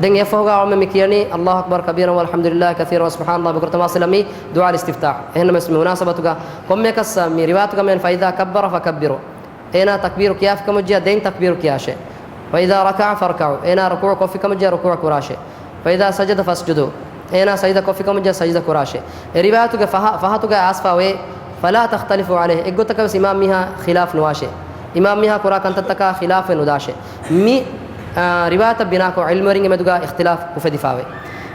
ދެން އެފަހުގަ އަޅުމެން މި ކިޔަނީ "الله أكبر كبيرا والحمد لله كثيرا وسبحان الله بكرة وأصيلا" މީ ދުޢާ އިސްތިފްތާޙް. އެހެންނަމަވެސް މި މުނާސަބަތުގަ ކޮންމެއަކަސް މި ރިވާޔަތުގަ މިއަން "فإذا كبر فكبروا." އޭނާ ތަކްބީރު ކިޔާފިކަމުގައްޖެޔާ ދެން ތަކްބީރު ކިޔާށޭ. "فإذا ركع فاركعوا." އޭނާ ރުކޫޢު ކޮށްފިކަމުގައްޖެޔާ ރުކޫޢު ކުރާށޭ. "فإذا سجد فاسجدوا." އޭނާ ސަޖިދަ ކޮށްފިކަމުގެ ޖައްސަ ސަޖިދަ ކުރާށޭ. އެ ރިވާޔަތުގެ ފަހަ-، ފަހަތުގައި އައިސްފަ އޮވޭ، فلا تختلفوا عليه، އެއްގޮތަކަށް ވެސް އިމާމް މީހާ ޚިލާފް ނުވާށޭ. އިމާމް މީހާ ކުރާ ކަންތައްތަކާ ޚިލާފްވެ ނުދާށޭ. މި، އާ، ރިވާޔަތަށް ބިނާކޮށް ޢިލްމުވެރިންގެ މެދުގަ އިޚްތިލާފް އުފެދިފައިވޭ.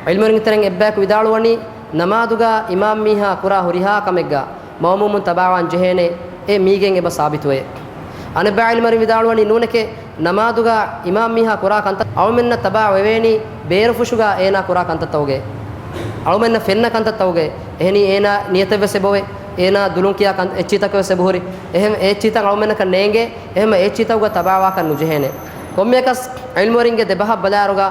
ޢިލްމުވެރިންގެ ތެރެއިން އެއްބަޔަކު ވިދާޅުވަނީ، ނަމާދުގަ އިމާމް މީހާ ކުރާ ހުރިހާ ކަމެއްގަ މައުމޫމުން ތަބާވާން ޖެހޭނެ، އެ މީގެން އެބަ ސާބިތުވޭ. އަނެއްބައި ޢިލްމުވެރިން ވިދާޅުވަނީ ނޫނެކޭ، ނަމާދުގަ އިމާމް މީހާ ކުރާ ކަންތައް އަޅުމެންނަށް ތަބާވެވޭނީ ބޭރުފުށުގަ އޭނާ ކުރާ ކަންތައްތަކުގައި. އަޅުމެންނަށް ފެންނަ ކަންތައްތަކުގައި. އެހެނީ އޭނާ ނިޔަތެއްވެސް އެބައޮވޭ. އޭނާ ދުލުން ކިޔާ ކަން-، އެއްޗިތަކެއްވެސް އެބަހުރި. އެހެން އެ އެއްޗިތައް އަޅުމެންނަކަށް ނޭނގޭ. އެހެން އެ އެއްޗިތަކުގަ ތަބާވާކަށް ނުޖެހޭނެ. ކޮންމެއަކަސް ޢިލްމުވެރިންގެ ދެބަހަށް ބަލާއިރުގަ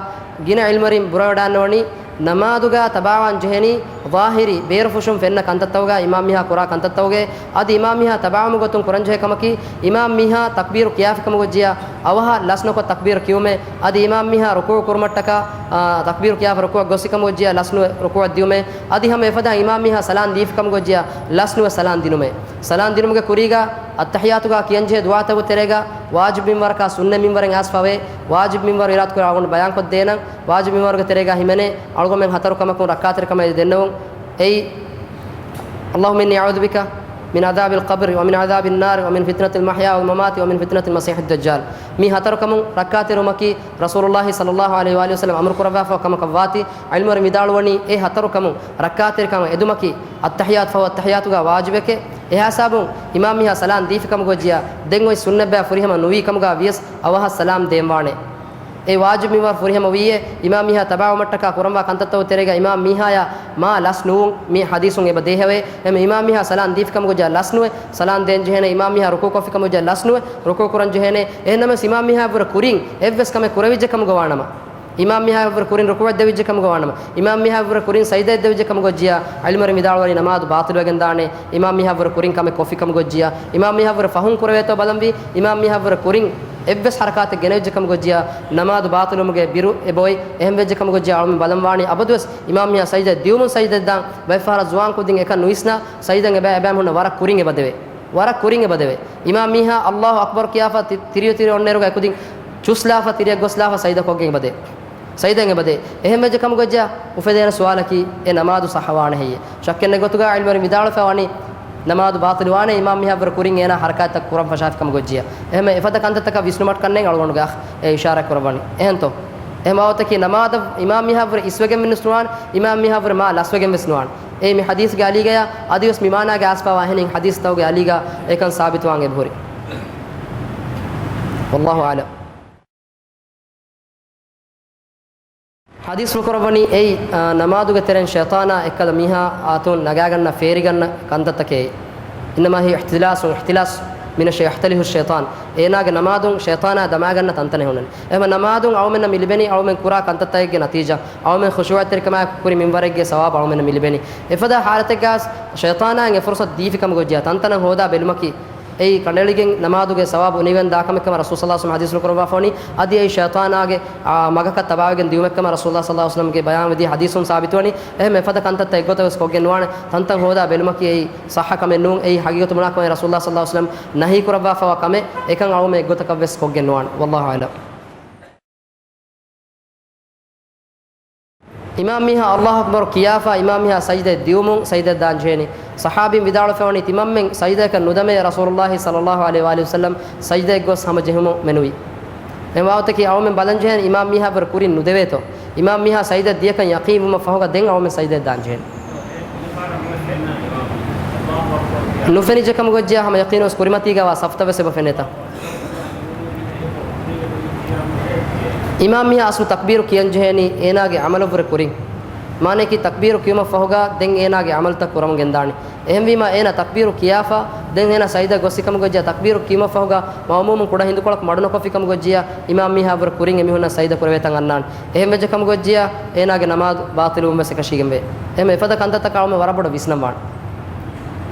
ގިނަ ޢިލްމުވެރިން ބުރަވެވަޑައިންނަވަނީ، ނަމާދުގަ ތަބާވާން ޖެހެނީ ޒާހިރީ ބޭރުފުށުން ފެންނަ ކަންތައްތަކުގަ އިމާމް މީހާ ކުރާ ކަންތައްތަކުގައި، އަދި އިމާމް މީހާ ތަބާވުމުގެ ގޮތުން ކުރަންޖެހޭ ކަމަކީ، އިމާމް މީހާ ތަކްބީރު ކިޔާފިކަމުގެ ޖިޔަ އަވަހަށް ލަސްނުކޮށް ތަކްބީރު ކިޔުމޭ، އަދި އިމާމް މީހާ ރުކޫޢު ކުރުމަށްޓަކާ، އާ، ތަކްބީރު ކިޔާފަ ރުކޫޢަށް ގޮސްފިކަމުގެ ޖިޔަ ލަސްނުވެ ރުކޫޢަށް ދިޔުމޭ، އަދި ހަމަ އެފަދަ އިމާމް މީހާ ސަލާން ދީފިކަމުގެ ޖިޔަ ލަސްނުވެ ސަލާން ދިނުމޭ. ސަލާން ދިނުމުގެ ކުރީގަ އައްތަޙިޔާތުގަ ކިޔަންޖެހޭ ދުޢާތަކުގެ ތެރޭގަ ވާޖިބު މިންވަރަކާ ސުންނަ މިންވަރެއް އައިސްފައިވޭ. ވާޖިބު މިންވަރު އިރާދަކުރާ އަޅުގަނޑު ބަޔާންކޮށްދޭނަން. ވާޖިބު މިންވަރުގެ ތެރޭގަ ހިމެނޭ އަޅުގަނޑުމެން ހަތަރު ކަމަކުން ރައްކާތެރިކަމަށް ދެންނެވުން. އެއީ، اللهم إني أعوذ بك من عذاب القبر ومن عذاب النار ومن فتنة المحيا والممات ومن فتنة المسيح الدجال. މި ހަތަރު ކަމުން ރައްކާތެރިވުމަކީ ރަސޫލުﷲ ޞައްލަﷲ ޢަލައިހި ވައަލިހި ވަސައްލަމަ އަމުރު ކުރައްވާފަ ކަމަކަށް ވާތީ. ޢިލްމުވެރިން ވިދާޅުވަނީ އެ ހަތަރު ކަމުން ރައްކާތެރިކަމަށް އެދުމަކީ އައްތަޙިޔާތު ފަހު އައްތަޙިޔާތުގަ ވާޖިބެކޭ. އެހާ ހިސާބުން އިމާމް މީހާ ސަލާން ދީފިކަމުގެ ޖިޔަ ދެން އޮތް ސުންނަތް ބަޔަށް ފުރިހަމަ ނުވީ ކަމުގަ ވިޔަސް އަވަހަށް ސަލާމް ދޭންވާނެ. އެ ވާޖިބު މިންވަރު ފުރިހަމަ ވީއޭ، އިމާމް މީހާ ތަބާވުމަށްޓަކާ ކުރަންވާ ކަންތައްތަކުގެ ތެރޭގަ އިމާމް މީހާޔާ މާ ލަސް ނުވުން މި ޙަދީޘުން އެބަ ދޭހަވޭ. އެހެން އިމާމް މީހާ ސަލާން ދީފިކަމުގެ ޖިޔަ ލަސްނުވެ، ސަލާން ދޭން ޖެހޭނެ، އިމާމް މީހާ ރުކޫޢު ކޮށްފިކަމުގެ ޖިޔަ ލަސްނުވެ، ރުކޫޢު ކުރަން ޖެހޭނެ. އެހެންނަމަވެސް އިމާމް މީހާއަށްވުރެ ކުރިން އެއްވެސް ކަމެއް ކުރެވިއްޖެ ކަމުގަ ވާނަމަ، އިމާމް މީހާއަށްވުރެ ކުރިން ރުކޫޢަށް ދެވިއްޖެ ކަމުގަ ވާނަމަ، އިމާމް މީހާއަށްވުރެ ކުރިން ސަޖިދައެއް ދެވިއްޖެ ކަމުގެ ޖިޔަ، ޢިލްމުވެރިން ވިދާޅުވަނީ ނަމާދު ބާޠިލުވެގެން ދާނެ. އިމާމް މީހާއަށްވުރެ ކުރިން ކަމެއް ކޮށްފިކަމުގެ ޖިޔަ، އިމާމް މީހާއަށްވުރެ ފަހުން ކުރެވޭތޯ ބަލަންވީ، އިމާމް މީހާއަށްވުރެ ކުރިން އެއްވެސް ޙަރަކާތެއް ގެނެވިއްޖެ ކަމުގެ ޖިޔަ، ނަމާދު ބާޠިލުވުމުގެ ބިރު އެބައޮތް. އެހެން ވެއްޖެ ކަމުގެ ޖިޔަ، އަޅުމެން ބަލަން ވާނީ އަބަދުވެސް އިމާމް މީހާ ސަޖިދައަށް ދިޔުމުން ސަޖިދައަށް ދާން. ބައެއް ފަހަރަށް ޒުވާން ކުދިން އެކަން ނުވިސްނާ، ސަޖިދައިން އެބަ އެބައިމީހުންނަށް ވަރަށް ކުރިން އެބަ ދެވޭ. ވަރަށް ކުރިން އެބަ ދެވޭ. އިމާމް މީހާ ﷲ އަކްބަރު ކިޔާފަ ތި-، ތިރިއު ތިރި އޮންނައިރުގަ އެކުދިން ޗުސްލާފަ ތިރިއަށް ގޮސްލާފަ ސަޖިދަ ކޮށްގެން އެބަދޭ. ސަޖިދައިން އެބަދޭ. އެހެން ވެއްޖެ ކަމުގަ ޖިޔަ އުފެދޭނެ ސުވާލަކީ، އެ ނަމާދު ޞައްޙަވާނެ ހެއްޔޭ؟ ޝައްކެއް ނެތް ގޮތުގަ ޢިލްމުވެރިން ވިދާޅުވެފަ ވަނީ، ނަމާދު ބާޠިލުވާނެ، އިމާމް މީހާއަށްވުރެ ކުރިން އޭނާ ޙަރަކާތްތައް ކުރަން ފަށާފި ކަމުގަ ޖިޔަ. އެހެން އެފަދަ ކަންތައްތަކަށް ވިސްނުމަށް ކަންނޭނގެ އަޅުގަނޑުގެ އަޚް އެ އިޝާރާތް ކުރައްވަނީ. އެހެންތޯ؟ އެހެން ވާގޮތަކީ ނަމާދަށް އިމާމް މީހާއަށްވުރެ އިސްވެގެން ވެސް ނުވާނެ، އިމާމް މީހާއަށްވުރެ މާ ލަސްވެގެން ވެސް ނުވާނެ. އެއީ މި ޙަދީޘްގެ އަލީގަޔާ، އަދިވެސް މި މާނާގަ އައިސްފަވާ އެހެނިން ޙަދީޘްތަކުގެ އަލީގަ އެކަން ސާބިތުވާން އެބަހުރި. ވައްލާހު އަޢްލަމް. ޙަދީޘްފުޅު ކުރައްވަނީ އެއީ، އާ، ނަމާދުގެ ތެރެއިން ޝައިޠާނާ އެއްކަލަ މީހާ އާތުން ނަގާގަންނަ ފޭރިގަންނަ ކަންތައްތަކެއް. إنما هي احتلاس، احتلاس من الشي-، يحتله الشيطان. އޭނާގެ ނަމާދުން ޝައިޠާނާ ދަމާގަންނަ ތަންތަނެއް ހުންނަނީ. އެހެން ނަމާދުން އަޅުމެންނަށް މި ލިބެނީ އަޅުމެން ކުރާ ކަންތައްތަކެއްގެ ނަތީޖާ. އަޅުމެން ޚުޝޫޢަތްތެރިކަމާއެކު ކުރި މިންވަރެއްގެ ސަވާބު އަޅުމެންނަށް މި ލިބެނީ. އެފަދަ ޙާލަތެއްގަ ޝައިޠާނާއަށް އެ ފުރުޞަތު ދީފި ކަމުގެ ޖިޔަ، ތަންތަނަށް ހޯދާ ބެލުމަކީ، އެއީ ކަނޑައެޅިގެން ނަމާދުގެ ސަވާބު އުނިވެން ދާ ކަމެއްކަމަށް ރަސޫލު ޞައްލަﷲ ޢަލައިހި ވަސައްލަމަ ޙަދީޘްފުޅު ކުރައްވާފަ ވަނީ، އަދި އެއީ ޝައިޠާނާގެ، އާ، މަގަކަށް ތަބާވެގެން ދިއުމެއްކަމަށް ރަސޫލު ޞައްލަﷲ ޢަލައިހި ވަސައްލަމަގެ ބަޔާންވެދިޔަ ޙަދީޘުން ސާބިތުވަނީ. އެހެން އެފަދަ ކަންތައްތައް އެއްގޮތަށް ވެސް ކޮށްގެން ނުވާނެ. ތަންތަން ހޯދާ ބެލުމަކީ އެއީ ޞައްޙަ ކަމެއް ނޫން. އެއީ ޙަޤީޤަތު ބުނާކަމަށް ރަސޫލު ޞައްލަﷲ ޢަލައިހި ވަސައްލަމަ ނަހީ ކުރައްވާފަވާ ކަމެއް. އެކަން އަޅުމެން އެއްގޮތަކަށް ވެސް ކޮށްގެން ނުވާނެ. ވައްލާހު އަޢްލަމް. އިމާމް މީހާ ﷲ އަކްބަރު ކިޔާފަ، އިމާމް މީހާ ސަޖިދައަށް ދިއުމުން ސަޖިދައަށް ދާން ޖެހޭނީ. ޞަޙާބީން ވިދާޅުވެފަ ވަނީ، ތިމަންމެން ސަޖިދައަކަށް ނުދަމޭ، ރަސޫލުﷲ ޞައްލަﷲ ޢަލައިހި ވައަލިހި ވަސައްލަމް ސަޖިދައަށް ގޮސް ހަމަ ޖެހުމުން މެނުވީ. އެ ވާގޮތަކީ އަޅުމެން ބަލަން ޖެހޭނީ، އިމާމް މީހާއަށްވުރެ ކުރިން ނުދެވޭތޯ؟ އިމާމް މީހާ ސަޖިދައަށް ދިޔަކަން ޔަޤީން ވުމަށް ފަހުގަ ދެން އަޅުމެން ސަޖިދައަށް ދާން ޖެހޭނީ. ނުފެނިއްޖެ ކަމުގަ ޖިޔަ، ހަމަ ޔަޤީނުން ވެސް ކުރިމަތީގަ ވާ ސަފުތައް ވެސް އެބަ ފެނޭތަ؟ އިމާމް މީހާ އަސްލު ތަކްބީރު ކިޔަން ޖެހޭނީ އޭނާގެ ޢަމަލަށްވުރެ ކުރިން. މާނައަކީ ތަކްބީރު ކިޔުމަށް ފަހުގަ ދެން އޭނާގެ ޢަމަލުތައް ކުރަމުން ގެންދާނީ. އެހެންވީމަ އޭނާ ތަކްބީރު ކިޔާފަ، ދެން އޭނާ ސަޖިދަ ގޮސްފިކަމުގަ ޖިޔަ، ތަކްބީރު ކިޔުމަށް ފަހުގަ މައުމޫމުން ކުޑަ ހިނދުކޮޅަކު މަޑުނުކޮށްފިކަމުގަ ޖިޔަ، އިމާމް މީހާއަށްވުރެ ކުރިން އެމީހުންނަށް ސަޖިދަ ކުރެވޭތަން އަންނާނެ. އެހެން ވެއްޖެ ކަމުގަ ޖިޔަ، އޭނާގެ ނަމާދު ބާޠިލުވުން ވެސް އެކަށީގެންވޭ. އެހެން އެފަދަ ކަންތައްތަކަށް އަޅުމެން ވަރަށް ބޮޑަށް ވިސްނަން ވާނެ.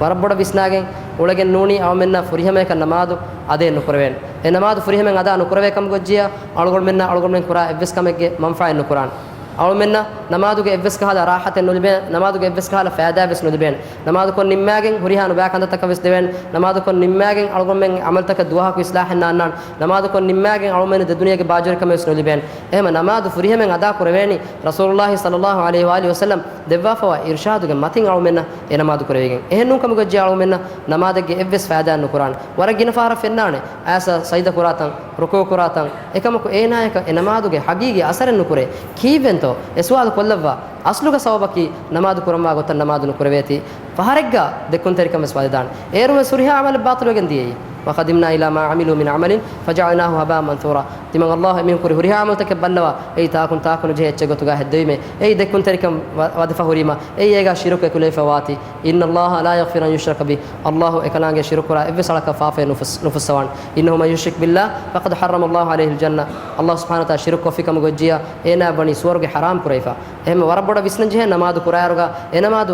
ވަރަށް ބޮޑަށް ވިސްނާގެން އުޅެގެން ނޫނީ އަޅުމެންނަށް ފުރިހަމައަކަށް ނަމާދު އަދާ ނުކުރެވޭނެ. އެ ނަމާދު ފުރިހަމައިން އަދާ ނުކުރެވޭ ކަމުގަ ޖިޔަ، އަޅުގަނޑުމެންނަށް އަޅުގަނޑުމެން ކުރާ އެއްވެސް ކަމެއްގެ މަންފާއެއް ނުކުރާނެ. އަޅުމެންނަށް ނަމާދުގެ އެއްވެސް ކަހަލަ ރާޙަތެއް ނުލިބޭނެ، ނަމާދުގެ އެއްވެސް ކަހަލަ ފައިދާވެސް ނުލިބޭނެ. ނަމާދުކޮށް ނިންމާގެން ހުރިހާ ނުބައި ކަންތައްތަކަށް ވެސް ދެވޭނެ. ނަމާދުކޮށް ނިންމާގެން އަޅުގަނޑުމެން ޢަމަލުތަކަށް ދުވަހަކު އިޞްލާޙެއް ނާންނާނެ. ނަމާދުކޮށް ނިންމާގެން އަޅުމެން ދެ ދުނިޔޭގެ ބާޖަވެރިކަމެއް ވެސް ނުލިބޭނެ. އެހެމަ ނަމާދު ފުރިހަމައިން އަދާ ކުރެވޭނީ ރަސޫލުﷲ ޞައްލަﷲ ޢަލައިހި ވައާލިހި ވަސައްލަމް ދެއްވާފަވާ އިރުޝާދުގެ މަތިން އަޅުމެންނަށް އެ ނަމާދު ކުރެވިގެން. އެހެން ނޫން ކަމުގައްޖެ އަޅުމެންނަށް ނަމާދެއްގެ އެއްވެސް ފައިދާއެއް ނުކުރާނެ. ވަރަށް ގިނަ ފަހަރަށް ފެންނާނެ އައިސް ސަޖިދަ ކުރާތަން، ރުކޫޢު ކުރާތަން. އެކަމަކު އޭނާޔަކަށް އެ ނަމާދުގެ ޙަޤީޤީ އަސަރެއް ނުކުރޭ. ކީއްވެންތޯ؟ އެ ސުވާލު ކޮށްލައްވާ. އަސްލުގަ ސަބަބަކީ ނަމާދު ކުރަންވާ ގޮތަށް ނަމާދު ނުކުރެވޭތީ. ފަހަރެއްގަ ދެއްކުންތެރިކަން ވެސް ވަދެދާނެ. އޭރު ވެސް ހުރިހާ ޢަމަލެއް ބާޠިލުވެގެން ދިޔައީ. وقدمنا إلى ما عملوا من عمل فجعلناه هباء منثورا. ތިމަން ﷲ އެމީހުން ކުރި ހުރިހާ ޢަމަލުތަކެއް ބައްލަވާ، އެއީ ތާކުން ތާކު ނުޖެހޭ އެއްޗެއް ގޮތުގަ ހެއްދެވީމޭ. އެއީ ދެއްކުންތެރިކަން ވަ-، ވަދެފަ ހުރީމަ، އެއީ އޭގަ ޝިރުކު އެކުލެވިފަ ވާތީ. إن الله لا يغفر أن يشرك به. ﷲ އެކަލާނގެ ޝިރުކު ކުރާ އެއްވެސް އަޅަކަށް ފާފައެއް ނުފުސް-، ނުފުއްސަވާނެ. إنه من يشرك بالله فقد حرم الله عليه الجنة. ﷲ ސުބްޙާނަހޫ ވަތަޢާލާ ޝިރުކު ކޮށްފި ކަމުގައްޖިޔާ، އޭނާއަށް ވަނީ ސުވަރުގެ ޙަރާމް ކުރެވިފަ. އެހެން ވަރަށް ބޮޑަށް ވިސްނަން ޖެހޭ ނަމާދު ކުރާއިރުގަ އެ ނަމާދު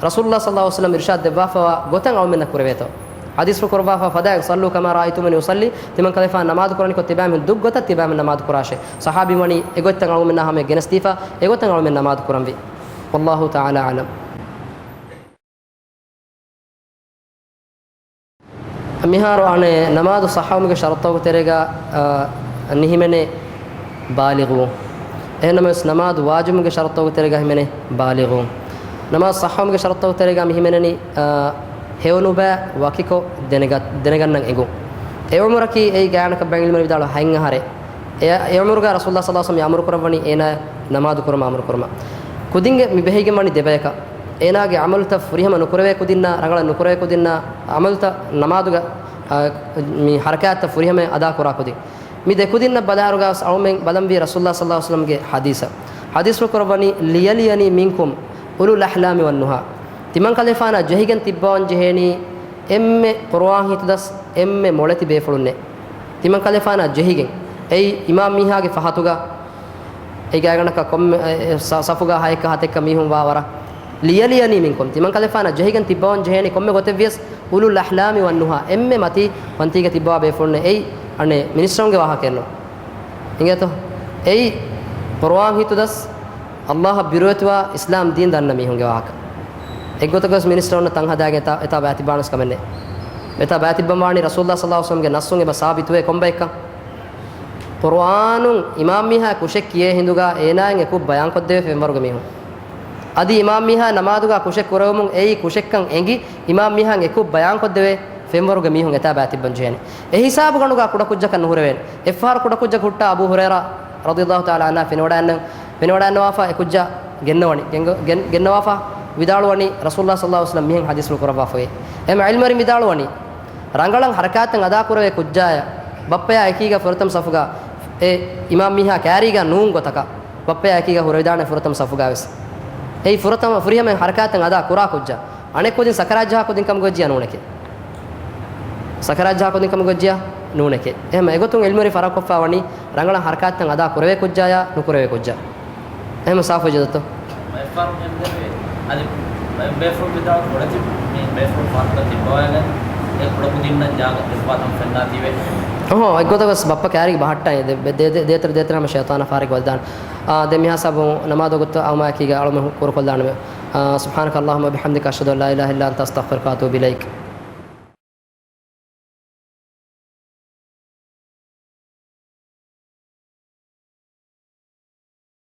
ރަސޫލުﷲ ޞައްލަﷲ ޢަލައިހި ވަސައްލަމް އިރުޝާދު ދެއްވާފަވާ ގޮތަށް އަޅުމެންނަށް ކުރެވޭތޯ؟ ޙަދީޘްފުޅު ކުރައްވާފަ، فدع صلوا كما رأيتموني أصلي. ތިމަން ކަލޭފާނު ނަމާދު ކުރަނިކޮށް ތިބާމީހުން ދުށް ގޮތަށް ތިބާމީހުން ނަމާދު ކުރާށޭ. ޞަޙާބީ ވަނީ އެގޮތަށް އަޅުމެންނާ ހަމަޔަށް ގެނެސްދީފަ، އެގޮތަށް އަޅުމެން ނަމާދު ކުރަންވީ. والله تعالى أعلم. މިހާރު އަނެއް ނަމާދު ޞައްޙަވުމުގެ ޝަރުޠުތަކުގެ ތެރޭގަ، އާ، ނިހިމެނޭ ބާލިޣުވުން. އެހެންނަމަވެސް ނަމާދު ވާޖިބުވުމުގެ ޝަރުޠުތަކުގެ ތެރޭގަ ހިމެނޭ ބާލިޣުވުން. ނަމާދު ޞައްޙަވުމުގެ ޝަރުޠުތަކުގެ ތެރޭގަ މި ހިމެނެނީ، އާ، ހެޔޮނުބައި ވަކިކޮށް ދެނެގަ-، ދެނެގަންނަން އެނގުން. އެ ޢުމުރަކީ އެއީ ގާތްގަނޑަކަށް ބައެއް ޢިލްމުވެރިން ވިދާޅުވާ ހަތް އަހަރެއް. އެ، އެ ޢުމުރުގަ ރަސޫލުﷲ ޞައްލަﷲ ޢަލައިހި ވަސައްލަމް އަމުރު ކުރައްވަނީ އޭނާ ނަމާދު ކުރުމަށް އަމުރު ކުރުމަށް. ކުދިންގެ މި ބެހިގެން ވަނީ ދެބަޔަކަށް. އޭނާގެ ޢަމަލުތައް ފުރިހަމަ ނުކުރެވޭ ކުދިންނާ، ރަނގަޅަށް ނުކުރެވޭ ކުދިންނާ، ޢަމަލުތައް ނަމާދުގަ، އާ، މި ޙަރަކާތްތައް ފުރިހަމައިން އަދާކުރާ ކުދިން. މި ދެ ކުދިންނަށް ބަލާއިރުގަ ވެސް އަޅުމެން ބަލަންވީ ރަސޫލުﷲ ޞައްލަﷲ ޢަލައިހި ވަސައްލަމްގެ ޙަދީޘަށް. ޙަދީޘްފުޅު ކުރައްވަނީ، ليلين منكم أولو الأحلام والنهى. ތިމަން ކަލޭފާނާ ޖެހިގެން ތިއްބަވަން ޖެހޭނީ އެންމެ ޤުރުއާން ހިތުދަސް، އެންމެ މޮޅެތި ބޭފުޅުންނޭ. ތިމަން ކަލޭފާނާ ޖެހިގެން. އެއީ އިމާމް މީހާގެ ފަހަތުގަ އެ ގާތްގަނޑަކަށް ކޮންމެ، އެ، ސަ-، ސަފުގަ ހައެއްކަ ހަތެއްކަ މީހުން ވާ ވަރަށް. ليلين منكم، ތިމަން ކަލޭފާނާ ޖެހިގެން ތިއްބަވަން ޖެހޭނީ ކޮންމެ ގޮތެއް ވިޔަސް، أولو الأحلام والنهى، އެންމެ މަތީ ފަންތީގަ ތިއްބަވާ ބޭފުޅުންނޭ. އެއީ އަނެއް މިނިސްޓަރުންގެ ވާހަކައެއްނު. އިނގޭތޯ؟ އެއީ ޤުރުއާން ހިތުދަސް، ﷲ އަށް ބިރުވެތިވާ އިސްލާމް ދީން ދަންނަ މީހުންގެ ވާހަކަ. އެއްގޮތަކަށް ވެސް މިނިސްޓަރުންނަށް ތަން ހަދާގެން އެތާ، އެތާ ބައިތިއްބާނަސް ކަމެއް ނެތް. އެތާ ބައިތިއްބަން ވާނީ ރަސޫލުﷲ ޞައްލަﷲ ޢަލައިހި ވަސައްލަމްގެ ނައްސުން އެބަ ސާބިތުވޭ ކޮންބައެއްކަން. ޤުރުއާނުން އިމާމް މީހާ ކުށެއް ކިޔޭ ހިނދުގަ އޭނާއިން އެކު ބަޔާންކޮށްދެވޭ ފެންވަރުގެ މީހުން. އަދި އިމާމް މީހާ ނަމާދުގަ ކުށެއް ކުރެވެމުން އެއީ ކުށެއްކަން އެނގި، އިމާމް މީހާއިން އެކު ބަޔާންކޮށްދެވޭ ފެންވަރުގެ މީހުން އެތާ ބައިތިއްބަން ޖެހޭނެ. އެ ހިސާބުގަނޑުގަ ކުޑަކުއްޖަކަށް ނުހުރެވޭނެ. އެއްފަހަރު ކުޑަކުއްޖަކު ހުއްޓާ އަބޫ ހުރައިރާ ރަޟިޔަﷲ ތަޢާލާ ޢަންހާ ފެނިވަޑައިންނަން، ފެނިވަޑައިންނަވާފަ އެ ކުއްޖާ ގެންނަވަނީ. ގެންގޮ-، ގެން-، ގެންނަވާފަ ވިދާޅުވަނީ ރަސޫލުﷲ ޞައްލަﷲ ޢަލައިހި ވަސައްލަމް މިހެން ޙަދީޘްފުޅު ކުރައްވާފައި. އެހެން ޢިލްމުވެރިން ވިދާޅުވަނީ، ރަނގަޅަށް ޙަރަކާތްތައް އަދާކުރެވޭ ކުއްޖާޔަށް ބައްޕަޔާ އެކީގަ ފުރަތަމަ ސަފުގަ އެ އިމާމް މީހާ ކާރީގަ ނޫން ގޮތަކަށް ބައްޕަޔާ އެކީގަ ހުރެވިދާނެ ފުރަތަމަ ސަފުގަ ވެސް. އެއީ ފުރަތަމަ ފުރިހަމަ ޙަރަކާތްތައް އަދާ ކުރާ ކުއްޖާ. އަނެއް ކުދިން ސަކަރާތް ޖަހާ ކުދިން ކަމުގައްޖިޔާ ނޫނެކޭ. ސަކަރާތް ޖަހާ ކުދިން ކަމުގައްޖިޔާ ނޫނެކޭ. އެހެން އެގޮތުން ޢިލްމުވެރިން ފަރާގުކޮށްފަ ވަނީ ރަނގަޅަށް ޙަރަކާތްތައް އަދާ ކުރެވޭ ކުއްޖާޔާ ނުކުރެވޭ ކުއްޖާ. އެހެން ސާފު ޖެހޭތޯ؟ ބައެއްފަހަރު ހެންދެވޭ. އަދި ބައެއް ބޭފުޅުން ވިދާޅު ކުޑަތި މި ބޭފުޅުން ފަހަތުގަ ތިއްބަވައިގެން އެ ކުޑަކުދިންނަށް ޖާގަ ދެއްވާތަން ފެންނާތީވެ. އޮހޮ، އެއްގޮތަކަށް ވެސް ބައްޕަ ކާރީގަ ބަހައްޓާ ދޭތެރެ ދޭތެރެ ހަމަ ޝައިޠާނާ ފާރެއްގަ ވަދާނެ. އާ، ދެން މިހާ ހިސާބުން ނަމާދު ގޮތަށް އައުމާ އެކީގަ އަޅުމެން ކުރުކޮށްލާނަމޭ. އާ، سبحانك اللهم وبحمدك، أشهد أن لا إله إلا أنت، أستغفرك وأتوب إليك.